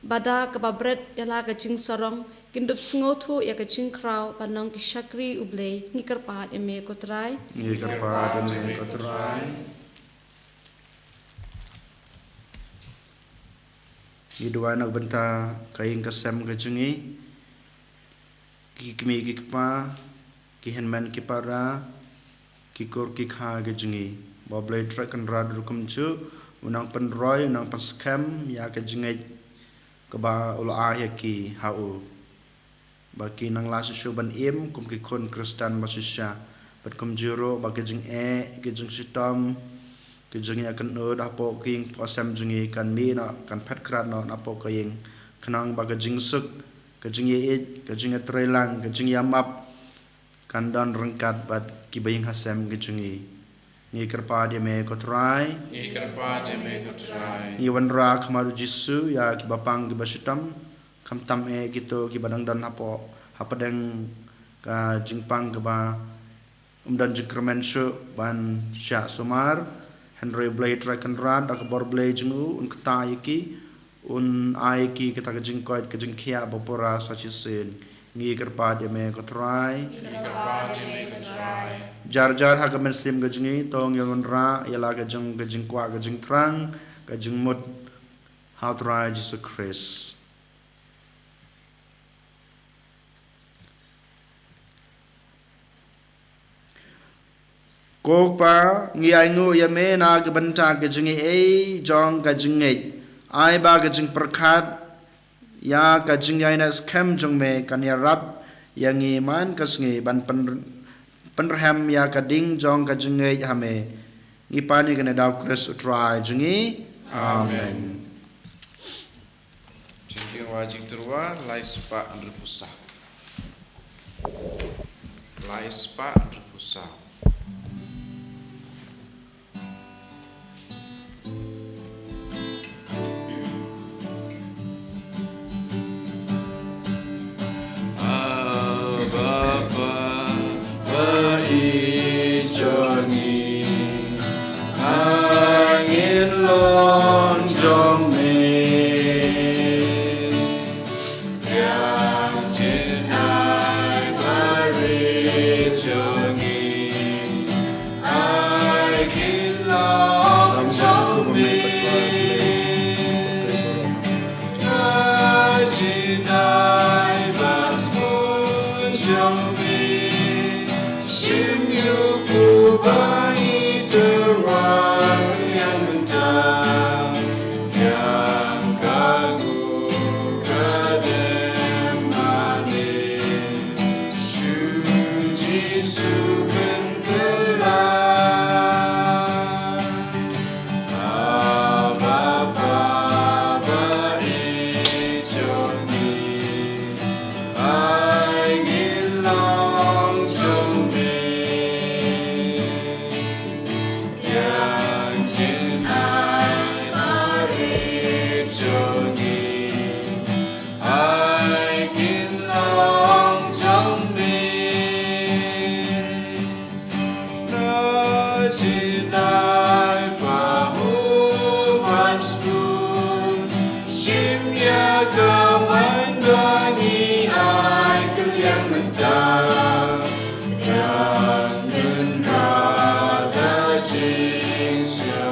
ba da kaba bret ïa la ka jingsarong, kin dup sngewthuh ïa ka jingkhraw ban long ki shakri U Blei. Ngi kyrpad ïa me, ko Trai. Ngi kyrpad ïa me, ko Trai. Ngi duwai na ka bynta ka ïing ka sem ka jong ngi, ki kmie ki kpa, ki hynmen ki para, ki kur ki kha ka jong ngi. Ba U Blei Trai Kynrad ruh kumjuh u nang pynroi, u nang pynskhem ïa ka jingngeit kaba u la ai ha ki ha u, ba ki nang lah shuh shuh ban im kum ki khun Khristan ba shisha. Bad kumjuh ruh ba ka jingeh, ka jingshitom, ka jingïakynduh hapoh ka ïing ka sem jong ngi kan mih noh, kan phet khrat noh napoh ka ïing, khnang ba ka jingsuk, ka jingïaieit, ka jingïatreilang, ka jingïamap kan don ryngkat bad kiba ïing ha sem ka jong ngi. Ngi kyrpad ïa me, ko Trai. Ngi kyrpad ïa me, ko Trai. Ngi wanrah ha khmat U Jisu ïa kiba pang kiba shitom, khamtam eh kito kiba dang don hapoh, hapdeng ka jingpang kaba ym don jingkyrmen shuh ban shah sumar. Hynrei U Blei Trai Kynrad, da ka bor Blei jong u, un ktah ïa ki, un ai ki kata ka jingkoit, ka jingkhiah ba pura sa shisien. Ngi kyrpad ïa me, ko Trai. Ngi kyrpad ïa me, ko Trai. Jar jar ha ka mynsiem ka jong ngi, to ngin wanrah ïa la ka jong ka jingkwah ka jingthrang, ka jingmut ha U Trai Jisu Khrist. Ko Kpa, ngi ainguh ïa me na ka bynta ka jingaiei jong ka jingngeit. Ai ba ka jingpyrkhat ïa ka jingïaineh skhem jong me kan ïarap ïa ngi man ka sngi ban pyn-, pynrhem ïa ka ding jong ka jingngeit ha me. Ngi pan ïa kane da U Khrist U Trai jong ngi. Amen. Jingkyrwa, jingtyrwa, lai spah hynriewphew saw. Lai spah hynriewphew saw. Abba, Abba, Ïeit jong ngi, ai ngin long jong me. Ïa ka jingaiei barit jong ngi, ai ngin long jong me. Ka jingaiei ba sbun jong me, shim ïa u ba ngi tyrwa ïa mynta. Ïa ka nguh ka dem mane, shu Jisu pynkylla. Abba, Abba, Ïeit jong ngi, ai ngin long jong me. Ïa ka jingaiei barit jong ngi, ai ngin long jong me. Ka jingaiei ba sbun, shim ïa ka waiñ ba ngi ai kylliang mynta. Ïa ka jingaiei ba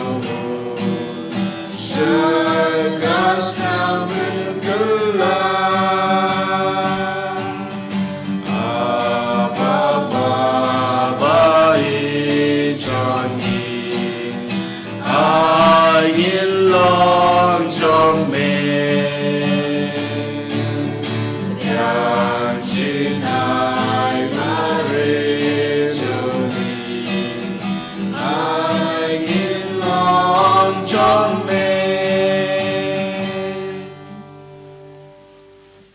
sbun, sha ka snem pynkylla. Abba, Abba, Ïeit jong ngi, ai ngin long jong me. Ïa ka jingaiei barit jong ngi, ai ngin long jong me.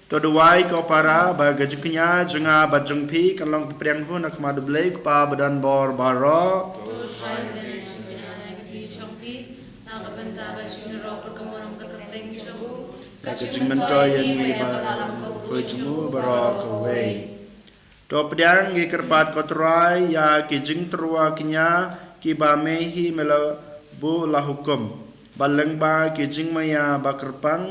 To duwai ko para ba ka jingkñia jong nga bad jong phi kan long pdiang hun ha khmat U Blei Kpa ba don bor baroh. Ka bynta ka jingïaroh bad ka burom ka kyrteng jong u, ka jingmyntoi ïa ngi ba la lam ka burom jong u baroh kawei. To pdiang, ngi kyrpad ko Trai, ïa ki jingtyrwa kñia kiba me hi me la buh la hukum, bad lyngba ki jingmaïa ba kyrpang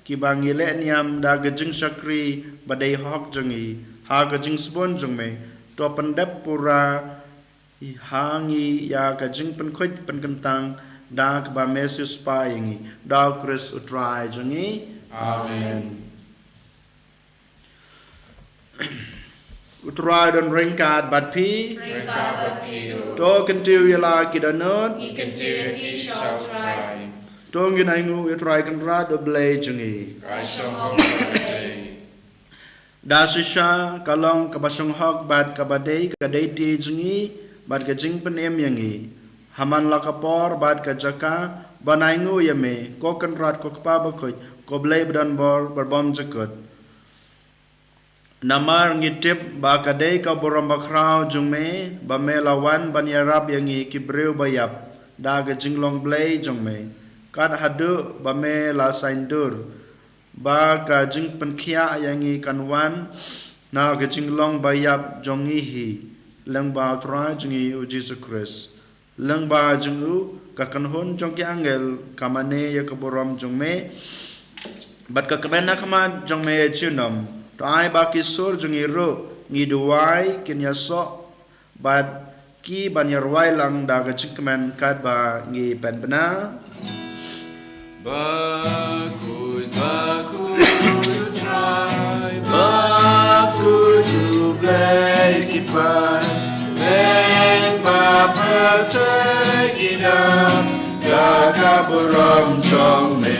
kiba ngi leh niam da ka jingshakri ba dei hok jong ngi ha ka jingsbun jong me, to pyndep pura ha ngi ïa ka jingpynkhuid pynkyntang da kaba me siewspah ïa ngi. Da U Khrist U Trai jong ngi. Amen. U Trai don ryngkat bad phi. Ryngkat bad phi ruh. To kyntiew ïa la ki dohnud. Ngi kyntiew ïa phi sha U Trai. To ngin ainguh ïa U Trai Kynrad U Blei jong ngi. Ka shong hok bad dei. Da shisha ka long kaba shong hok bad kaba dei ka dei ti jong ngi bad ka jingpynim ïa ngi. Ha man la ka por bad ka jaka ban ainguh ïa me, ko Kynrad, ko Kpa bakhuid, ko Blei badonbor bad bymjukut. Namar ngi tip ba ka dei ka burom bakhraw jong me ba me la wan ban ïarap ïa ngi ki briew ba ïap da ka jinglong Blei jong me, kat haduh ba me la saiñdur ba ka jingpynkhiah ïa ngi kan wan na ka jinglong ba ïap jong ngi hi, lyngba U Trai jong ngi U Jisu Khrist. Lyngba jong u, ka kynhun jong ki angel ka mane ïa ka burom jong me, bad ka kmen ha khmat jong me junom. To ai ba ki sur jong ngi ruh ngi duwai kin ïasoh, bad ki ban ïarwai lang da ka jingkmen katba ngi pynbna. Bakhuid, bakhuid U Trai, bakhuid U Blei ki paid, lyngba pyrthei ki dap da ka burom jong me.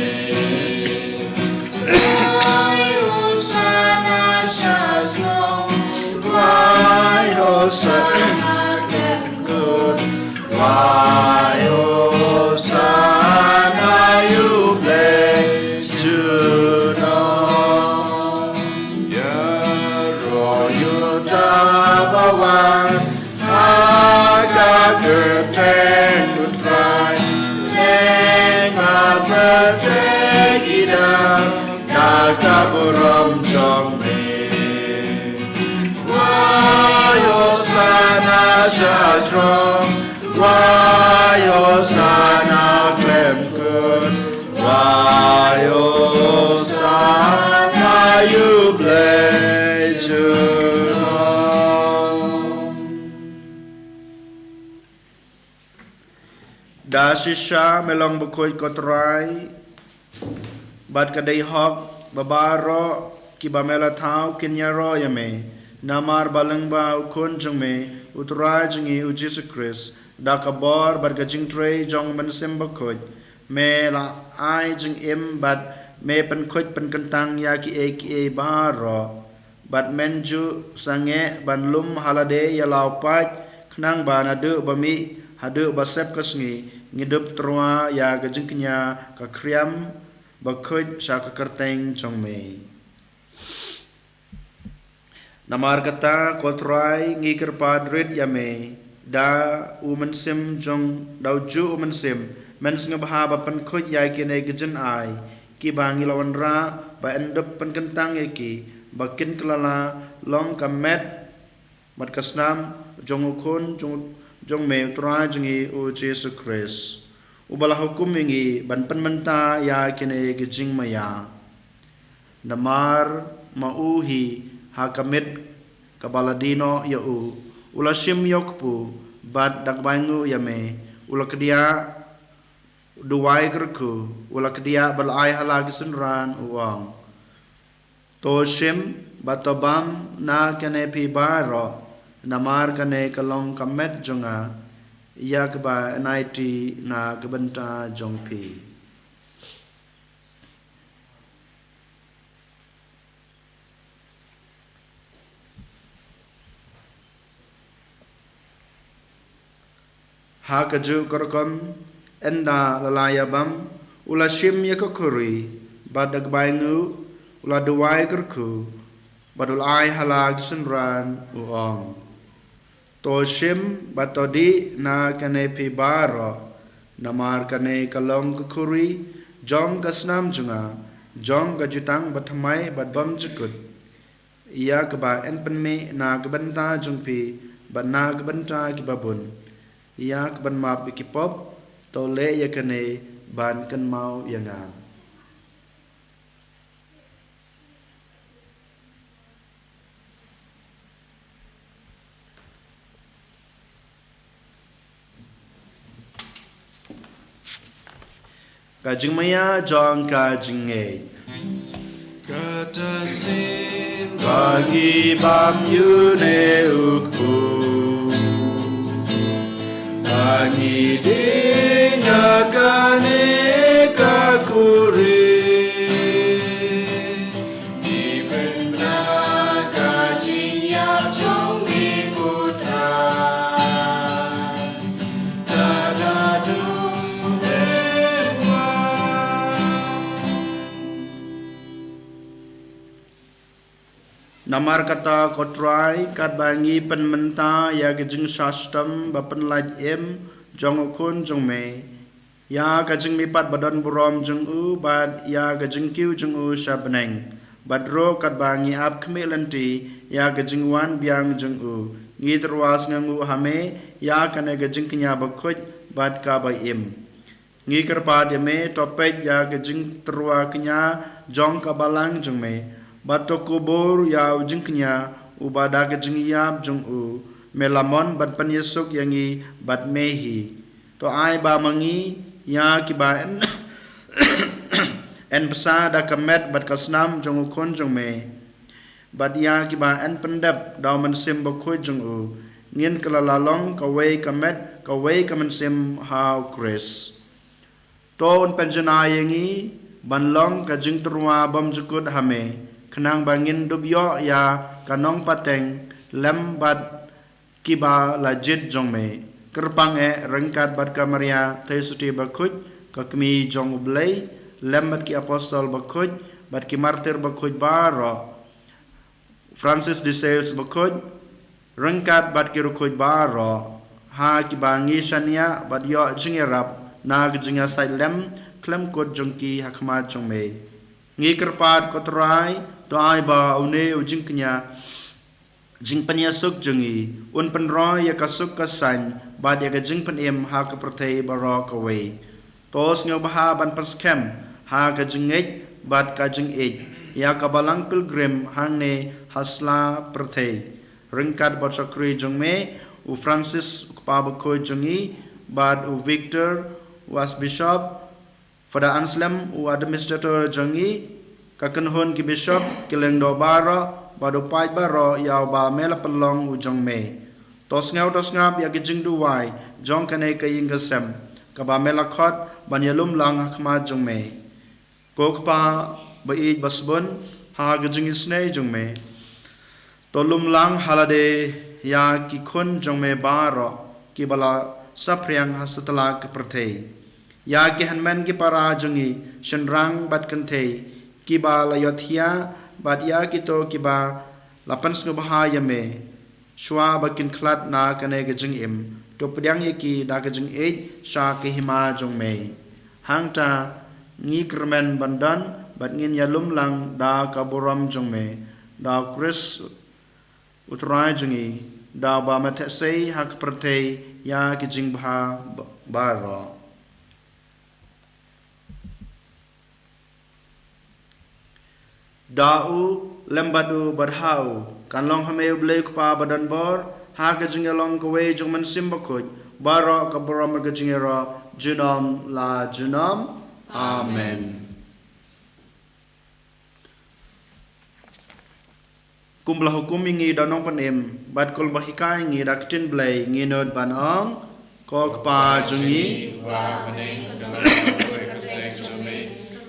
Wai Hosana sha shnong, wai Hosana khlem kut, wai Hosana ïa U Blei junom. Ïaroh ïa uta ba wan ha ka kyrteng U Trai, lyngba pyrthei ki dap da ka burom jong me. Wai Hosana sha shnong, wai Hosana khlem kut, wai Hosana ïa U Blei junom. Da shisha me long bakhuid ko Trai, bad ka dei hok ba baroh kiba me la thaw kin ïaroh ïa me. Namar ba lyngba U Khun jong me, U Trai jong ngi U Jisu Khrist, da ka bor bad ka jingtrei jong U Mynsiem Bakhuid, me la ai jingim bad me pynkhuid pynkyntang ïa kiei kiei baroh. Bad men ju sangeh ban lum ha lade ïa la u paid, khnang ba naduh ba mih haduh ba sep ka sngi, ngi dup tyrwa ïa ka jingkñia ka khriam bakhuid sha ka kyrteng jong me. Namar kata ko Trai, ngi kyrpad rit ïa me da u Mynsiem jong, da ujuh u Mynsiem, men sngewbha ba pynkhuid ïa kine ki jingai kiba ngi la wanrah, ba yn dup pynkyntang ïa ki, ba kin kylla long ka met bad ka snam jong U Khun jong, jong me U Trai jong ngi U Jisu Khrist, uba la hukum ïa ngi ban pynmynta ïa kine ki jingmaïa. Namar ma u hi, ha ka miet kaba la die noh ïa u, u la shim ïa u kpu, bad da kaba ainguh ïa me, u la kdiah, duwai kyrkhu, u la kdiah bad la ai ha la ki synran, u ong: To shim bad to bam na kane phi baroh, namar kane ka long ka met jong nga, ïa kaba yn aiti na ka bynta jong phi. Ha kajuh ka rukom, ynda la la ïa bam, u la shim ïa ka khuri, bad da kaba ainguh, u la duwai kyrkhu, bad u la ai ha la ki synran, u ong: To shim bad to dih na kane phi baroh, Namar kane ka long ka khuri jong ka snam jong nga, jong ka jutang bathymmai bad bymjukut, ïa kaba yn pynmih na ka bynta jong phi bad na ka bynta kiba bun, ïa kaban map ïa ki pop. To leh ïa kane ban kynmaw ïa nga. Ka jingmaïa jong ka jingngeit. Kata sien ba ngi bam ïa une u kpu, ba ngi dei ïa kane ka khuri. Ngi pynbna ka jingïap jong ngi, ko Trai. Ta da dung dei wa. Namar kata, ko Trai, katba ngi pynmynta ïa ka jingshah shitom ba pynlait im jong u Khun jong me, ïa ka jingmihpat ba don burom jong u bad ïa ka jingkiew jong u sha bneng, bad ruh katba ngi ap khmih lynti ïa ka jingwan biang jong u, ngi tyrwa sngewnguh ha me ïa kane ka jingkñia bakhuid bad kaba im. Ngi kyrpad ïa me, to peit ïa ka jingtyrwa kñia jong ka balang jong me, bad to kubur ïa u jingkñia uba da ka jingïap jong u me la mon ban pynïasuk ïa ngi bad me hi. To ai ba ma ngi, ïa kiba yn, yn bsa da ka met bad ka snam jong u Khun jong me, bad ïa kiba yn pyndep da u Mynsiem Bakhuid jong u, ngin kylla long kawei ka met, kawei ka mynsiem ha u Khrist. To un pynjanai ïa ngi ban long ka jingtyrwa bymjukut ha me, khnang ba ngin dup ïoh ïa ka nongpateng lem bad kiba la jied jong me. Kyrpang eh ryngkat bad ka Maria Theisotti Bakhuid, ka Kmie jong u Blei, lem bad ki apostol bakhuid bad ki martir bakhuid baroh, Francis de Sales bakhuid, ryngkat bad ki riewkhuid baroh, ha kiba ngi shaniah bad ïoh jingïarap na ka jingïasaid lem khlem kut jong ki ha khmat jong me. Ngi kyrpad, ko Trai, to ai ba une u jingkñia, jingpynïasuk jong ngi un pynroi ïa ka suk ka saiñ bad ïa ka jingpynim ha ka pyrthei baroh kawei. To sngewbha ban pynskhem ha ka jingngeit bad ka jingïeit ïa ka balang pilgrim hangne ha sla pyrthei, ryngkat bad shakri jong me, u Francis u Kpa Bakhuid jong ngi, bad u Victor u Archbishop, Father Anselm u Administrator jong ngi, ka kynhun ki Bishop, ki lyngdoh baroh, bad u paid baroh ïa uba me la pynlong u jong me. To sngew, to sngap ïa ki jingduwai jong kane ka ïing ka sem kaba me la khot ban ïalum lang ha khmat jong me. Ko Kpa ba ïeit ba sbun, ha ka jingisynei jong me, to lum lang ha lade ïa ki khun jong me baroh kiba la saphriang ha satlak ka pyrthei, ïa ki hynmen ki para jong ngi, shynrang bad kynthei, kiba la ïohthiah, bad ïa kito kiba la pynsngewbha ïa me shuwa ba kin khlad na kane ka jingim. To pdiang ïa ki da ka jingïeit sha ka hima jong me. Hangta ngi kyrmen ban don bad ngin ïalum lang da ka burom jong me, da u Khrist u Trai jong ngi, da uba me theh sei ha ka pyrthei ïa ki jingbha ba-, baroh. Da u, lem bad u, bad ha u, kan long ha me U Blei U Kpa badon bor, ha ka jingïalong kawei jong u Mynsiem Bakhuid, baroh ka burom ka jingïaroh junom la junom. Amen. Kum ba la hukum ïa ngi da u Nongpynim, bad kum ba la hikai ïa ngi da ka ktien Blei, ngin nud ban ong: Ko Kpa jong ngi,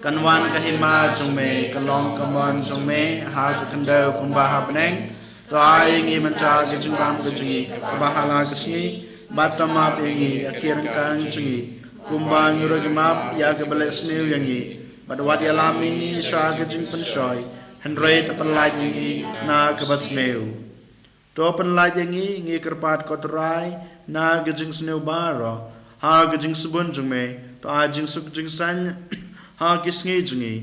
kan wan ka hima jong me, kan long ka mon jong me ha ka khyndew kumba ha bneng. To ai ïa ngi mynta ka jingbam ka jong ngi kaba ha la ka sngi, bad to map ïa ngi ïa ki ryngkang jong ngi, kumba ngi ruh ngi map ïa kiba leh sniew ïa ngi, bad wat ïalam ïa ngi sha ka jingpynshoi, hynrei to pynlait ïa ngi na kaba sniew. To pynlait ïa ngi, ngi kyrpad ko Trai, na ka jingsniew baroh, Ha ka jingsbun jong me, to ai jingsuk jingsaiñ ha ki sngi jong ngi.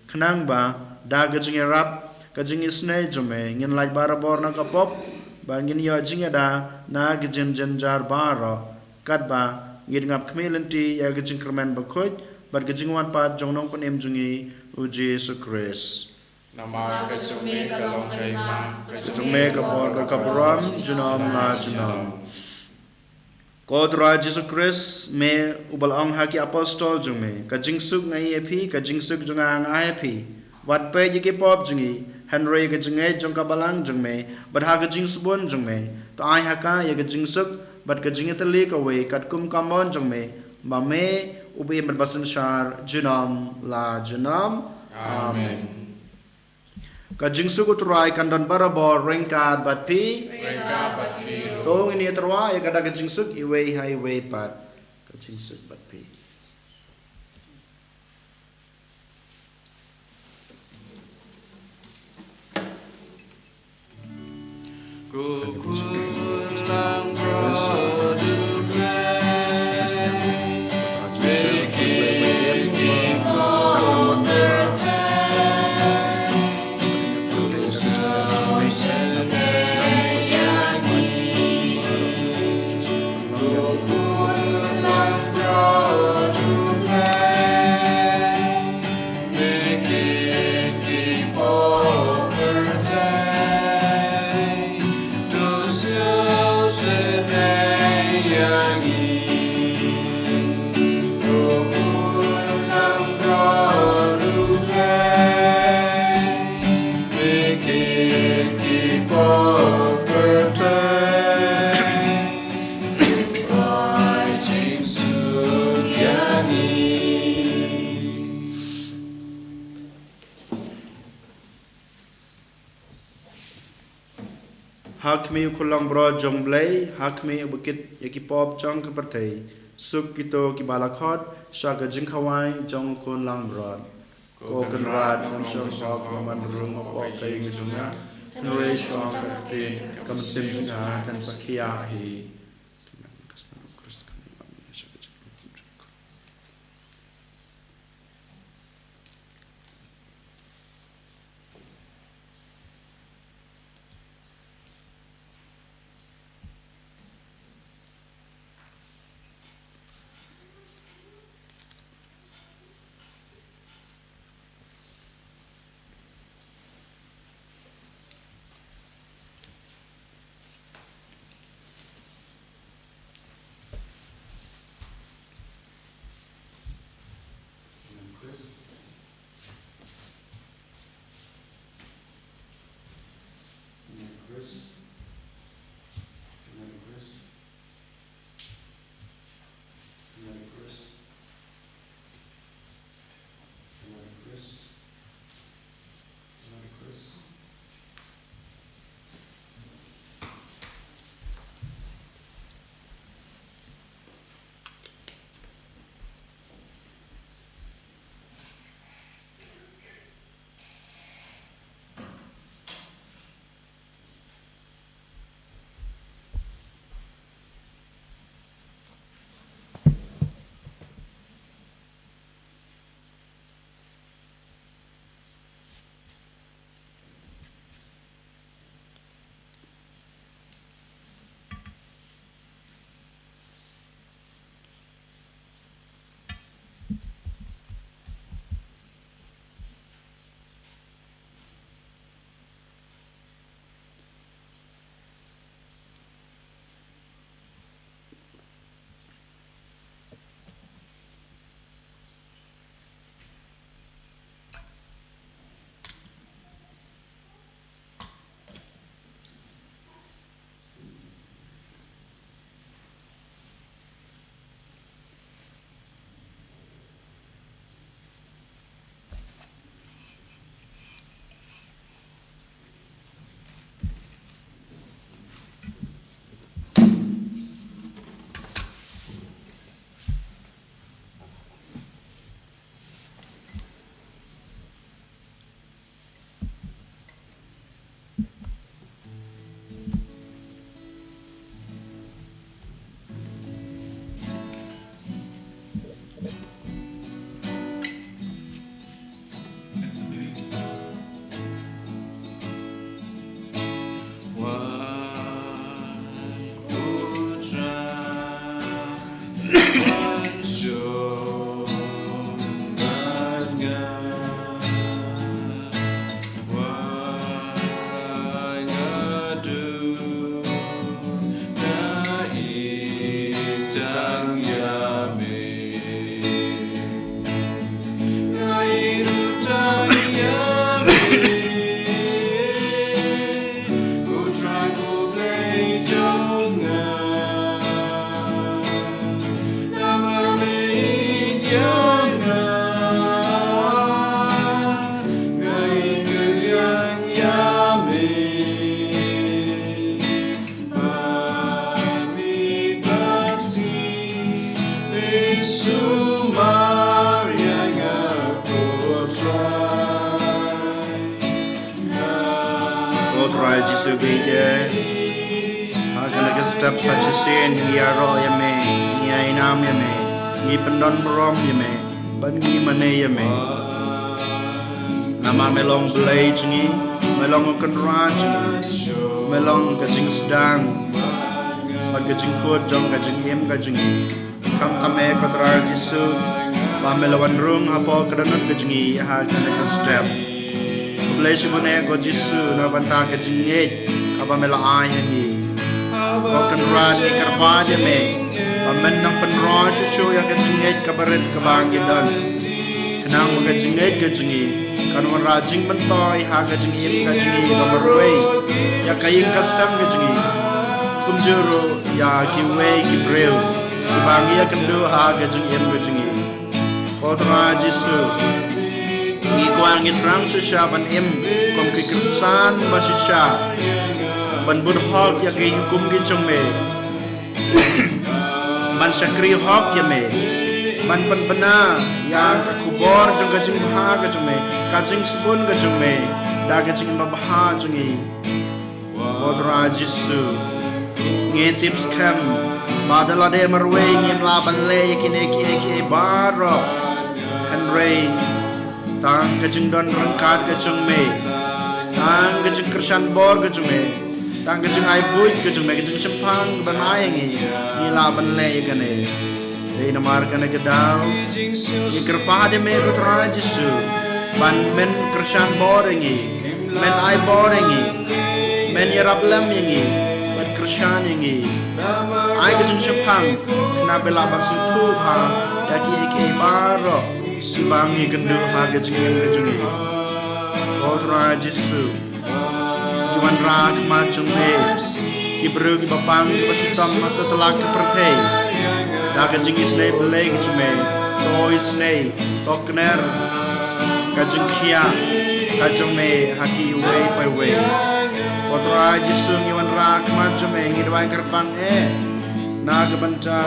Khnang ba, da ka jingïarap, ka jingisynei jong me, ngin lait barabor na ka pop, bad ngin ïoh jingïada, na ka jingjynjar baroh. Katba, ngin ngap khmih lynti, ïa ka jingkyrmen bakhuid, bad ka jingwan pat jong u nongpynim jong ngi, u Jisu Khrist. Namar ka jong me ka long ka hima, ka jong me ka bor bad ka burom, junom la junom. Ko Trai Jisu Khrist, me uba la ong ha ki apostol jong me, ka jingsuk nga ai ïa phi, ka jingsuk jong nga nga ai ïa phi. Wat peit ïa ki pop jong ngi, hynrei ka jingngeit jong ka balang jong me, bad ha ka jingsbun jong me, to ai ha ka ïa ka jingsuk, bad ka jingïatylli kawei, katkum ka mon jong me, ba me, uba im bad ba synshar, junom la junom. Amen. Amen. Ka jingsuk u Trai kan don barabor ryngkat bad phi. Ryngkat bad phi ruh. To ngin ïa tyrwa ïa kata ka jingsuk iwei ha iwei pat. Ka jingsuk bad phi. Ha khmih u khun langbrot jong U Blei, ha khmih uba kit ïa ki pop jong ka pyrthei, suk kito kiba la khot sha ka jingkhawai jong u khun langbrot. Ko Kynrad, ngam shym hok ban rung hapoh ka ïing jong nga, hynrei shu ong kata ka ktien, ka mynsiem jong nga kan sa khia hi. Ko Trai Jisu, bad ïa ha kane ka step sa shisien ngi ïaroh ïa me, ngi ïainam ïa me, ngi pyndon burom ïa me, bad ngi mane ïa me. Namar me long Blei jong ngi, me long Kynrad jong ngi, me long ka jingsdang bad ka jingkut jong ka jingim ka jong ngi. Khamtam eh, ko Trai Jisu, ba me la wan rung hapoh ka dohnud ka jong ngi ha kane ka step. Khublei shibun eh, ko Jisu, na bynta ka jingngeit kaba me la ai ha ngi. Ko Kynrad, ngi kyrpad ïa me ba men nang pynroi shuh shuh ïa ka jingngeit kaba rit kaba ngi don, khnang ba ka jingngeit ka jong ngi kan wanrah jingmyntoi ha ka jingim ka jong ngi ba marwei ïa ka ïing ka sem ka jong ngi, kumjuh ruh ïa kiwei ki briew kiba ngi ïakynduh ha ka jingim ka jong ngi. Ko Trai Jisu, ngi kwah, ngi thrang shisha ban im kum ki Khristan ba shisha, ban bud hok ïa ki hukum ki jong me, ban shakri hok ïa me, ban pynbna ïa ka khubor jong ka jingbha ka jong me, ka jingsbun ka jong me, da ka jingim babha jong ngi. Ko Trai Jisu, ngi tip skhem ba da lade marwei ngim lah ban leh ïa kine kiei kiei baroh, hynrei tang ka jingdon ryngkat ka jong me, tang ka jingkyrshan bor ka jong me, tang ka jingai buit ka jong me, ka jingshemphang kaba me ai ha ngi, ngi lah ban leh ïa kane. Dei namar kane ka daw ngi kyrpad ïa me, ko Trai Jisu, ban men kyrshan bor ïa ngi, men ai bor ïa ngi, men ïarap lem ïa ngi, bad kyrshan ïa ngi. Ai ka jingshemphang khnang ba lah ban sngewthuh bha ïa kiei kiei baroh kiba ngi ïakynduh ha ka jingim ka jong ngi. Ko Trai Jisu, ngi wanrah ha khmat jong me ki briew kiba pang kiba shitom ha satlak ka pyrthei da ka jingisynei Blei ka jong me. To isynei, to kner ka jingkhiah ka jong me ha kiwei pa iwei. Ko Trai Jisu, ngi wanrah ha khmat jong me, ngi duwai kyrpang eh na ka bynta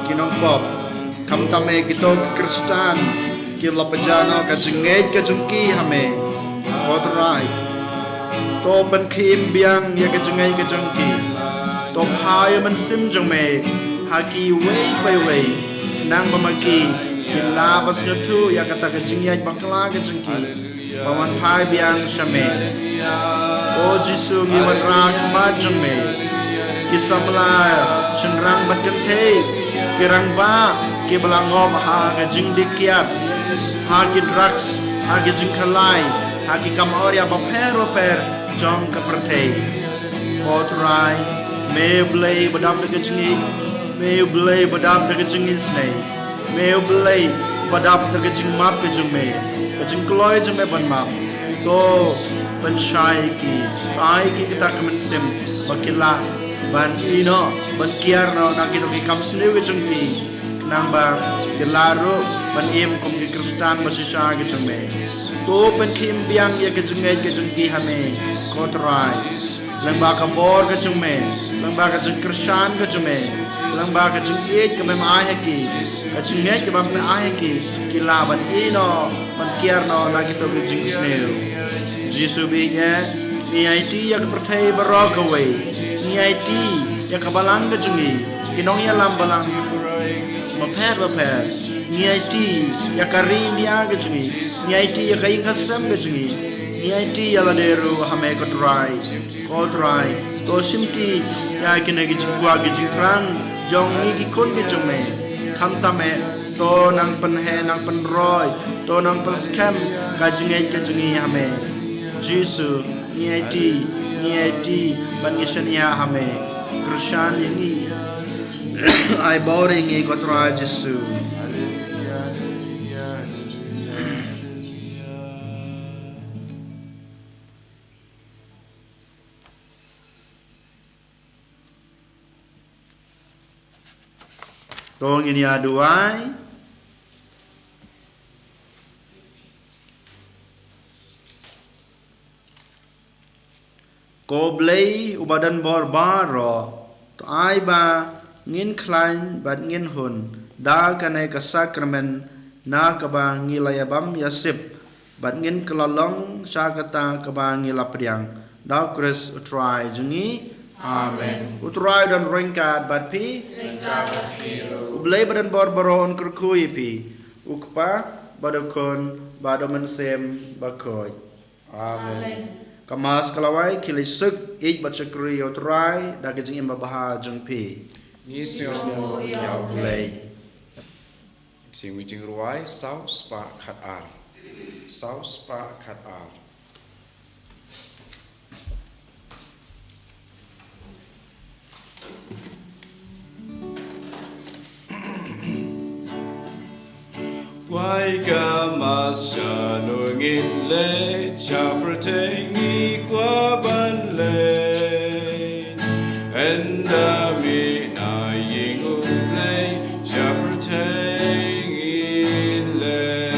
ki nongpop, khamtam eh kito ki Khristan kiba la pynjah noh ka jingngeit ka jong ki ha me. Ko Trai, to pynkhim biang ïa ka jingngeit ka jong ki. To phah ïa u Mynsiem jong me ha kiwei pa iwei, khnang ba ma ki kin lah ban sngewthuh ïa kata ka jingïaid bakla ka jong ki, ba wan phai biang sha me. O Jisu, ngi wanrah ha khmat jong me ki samla shynrang bad kynthei, ki rangbah kiba la ngop ha ka jingdih kiad, ha ki drugs, ha ki jingkhalai, ha ki kam awria bapher bapher jong ka pyrthei. Ko Trai, me U Blei ba dap da ka jingïeit, me U Blei ba dap da ka jingisynei, me U Blei ba dap da ka jingmap ka jong me, ka jingkloi jong me ban map. To pynshai ki, to ai ki kata ka mynsiem ba ki lah ban ïeh noh, ban kiar noh na kito ki kam sniew ka jong ki, khnang ba ki lah ruh ban im kum ki Khristan ba shisha ka jong me. To pynkhim biang ïa ka jingngeit ka jong ki ha me, ko Trai. Lyngba ka bor ka jong me, lyngba ka jingkyrshan ka jong me, lyngba ka jingïeit kaba me ai ha ki, ka jingngeit kaba me ai ha ki, ki lah ban ïeh noh, ban kiar noh na kito ki jingsniew. Jisu, bad ngi, ngi aiti ïa ka pyrthei baroh kawei, ngi aiti ïa ka balang ka jong ngi, ki nongïalam balang bapher bapher, ngi aiti ïa ka ri India ka jong ngi, ngi aiti ïa ka ïing ka sem ka jong ngi, ngi aiti ïa lade ruh ha me, ko Trai. Ko Trai, to shimti ïa kine ki jingkwah ki jingthrang jong ngi ki khun ki jong me. Khamtam eh, to nang pynheh, nang pynroi, to nang pynskhem ka jingngeit ka jong ngi ha me. Jisu, ngi aiti, ngi aiti bad ngi shaniah ha me. Kyrshan ïa ngi, ai bor ïa ngi, ko Trai Jisu. To ngin ïa duwai. Ko Blei uba don bor baroh, to ai ba ngin khlaiñ bad ngin hun da kane ka sakramen na kaba ngi la ïabam ïasip bad ngin kylla long sha kata kaba ngi la pdiang. Da U Khrist U Trai jong ngi. Amen. U Trai don ryngkat bad phi. Ryngkat bad phi ruh. U Blei ba don bor baroh un kyrkhu ïa phi. U Kpa bad U Khun bad U Mynsiem Bakhuid. Amen. Ka Mass ka la wai, khie leit suk, ïeit bad shakri ïa U Trai da ka jingim babha jong phi. Ngi sngewbha ïa U Blei. Sngewbha jingrwai saw spah khatar. Saw spah khatar. Kwah ïa ka Mass shano ngin leit, sha pyrthei ngi kwah ban leit. Ynda mih na ïing U Blei, sha pyrthei ngin leit.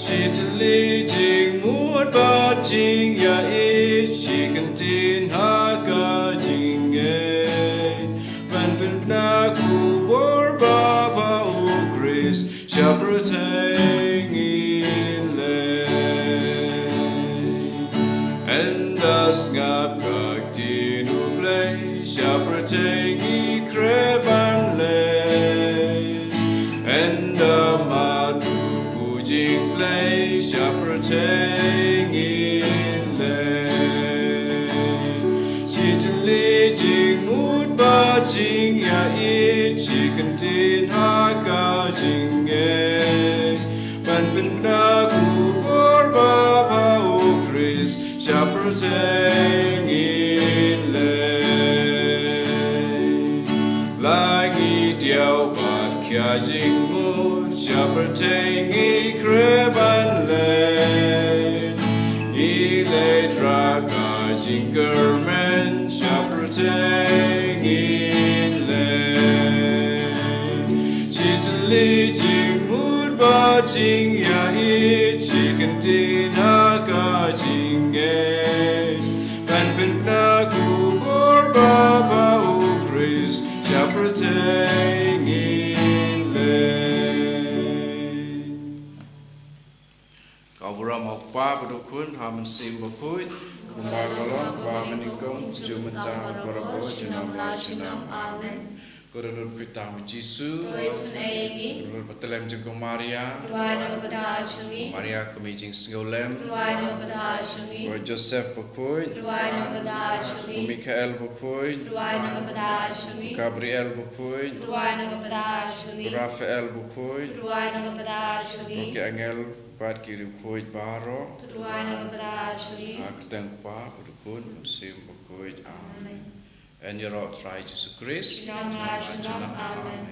Shi tylli jingmut bad jingïaieit, shi kyntien ha ka jingngeit. Ban pynbna khubor babha U Khrist, sha pyrthei ngin leit. Ynda sngap ka ktien U Blei, sha pyrthei ngi khreh ban leit. Ynda mad ruh pu jingblei, sha pyrthei ngin leit. Shi tylli jingmut bad jingïaieit, shi kyntien ha ka jingngeit. Ban pynbna khubor babha U Khrist, sha pyrthei ngin leit. La ngi diaw bad khia jingmut, sha pyrthei ngi khreh ban leit. Ngi leit rah ka jingkyrmen, sha pyrthei ngin leit. Shi tylli jingmut bad jingïaieit, shi kyntien ha ka jingngeit. Ban pynbna khubor babha U Khrist, sha pyrthei ngin leit. Ka burom U Kpa bad U Khun bad U Mynsiem Bakhuid, kumba ka long, kumba mynnyngkong, juh mynta, barabor, junom la junom. Amen. Ko Ri Lut Khuid Tang U Jisu. Ko isynei ïa ngi. Ko Ri Lut Bethlehem jong ka Maria. Duwai na ka bynta jong ngi. Maria ka Mei jingsngewlem. Duwai na ka bynta jong ngi. Ko Joseph Bakhuid. Duwai na ka bynta jong ngi. Ko Mikhael Bakhuid. Duwai na ka bynta jong ngi. Ko Gabriel Bakhuid. Duwai na ka bynta jong ngi. Ko Raphael Bakhuid. Duwai na ka bynta jong ngi. Ko ki angel bad ki riewkhuid baroh. Duwai na ka bynta jong ngi. Ha ka kyrteng U Kpa bad U Khun bad U Mynsiem Bakhuid. Amen. Amen. Yn ïaroh Trai Jisu Khrist. Junom la junom. Amen.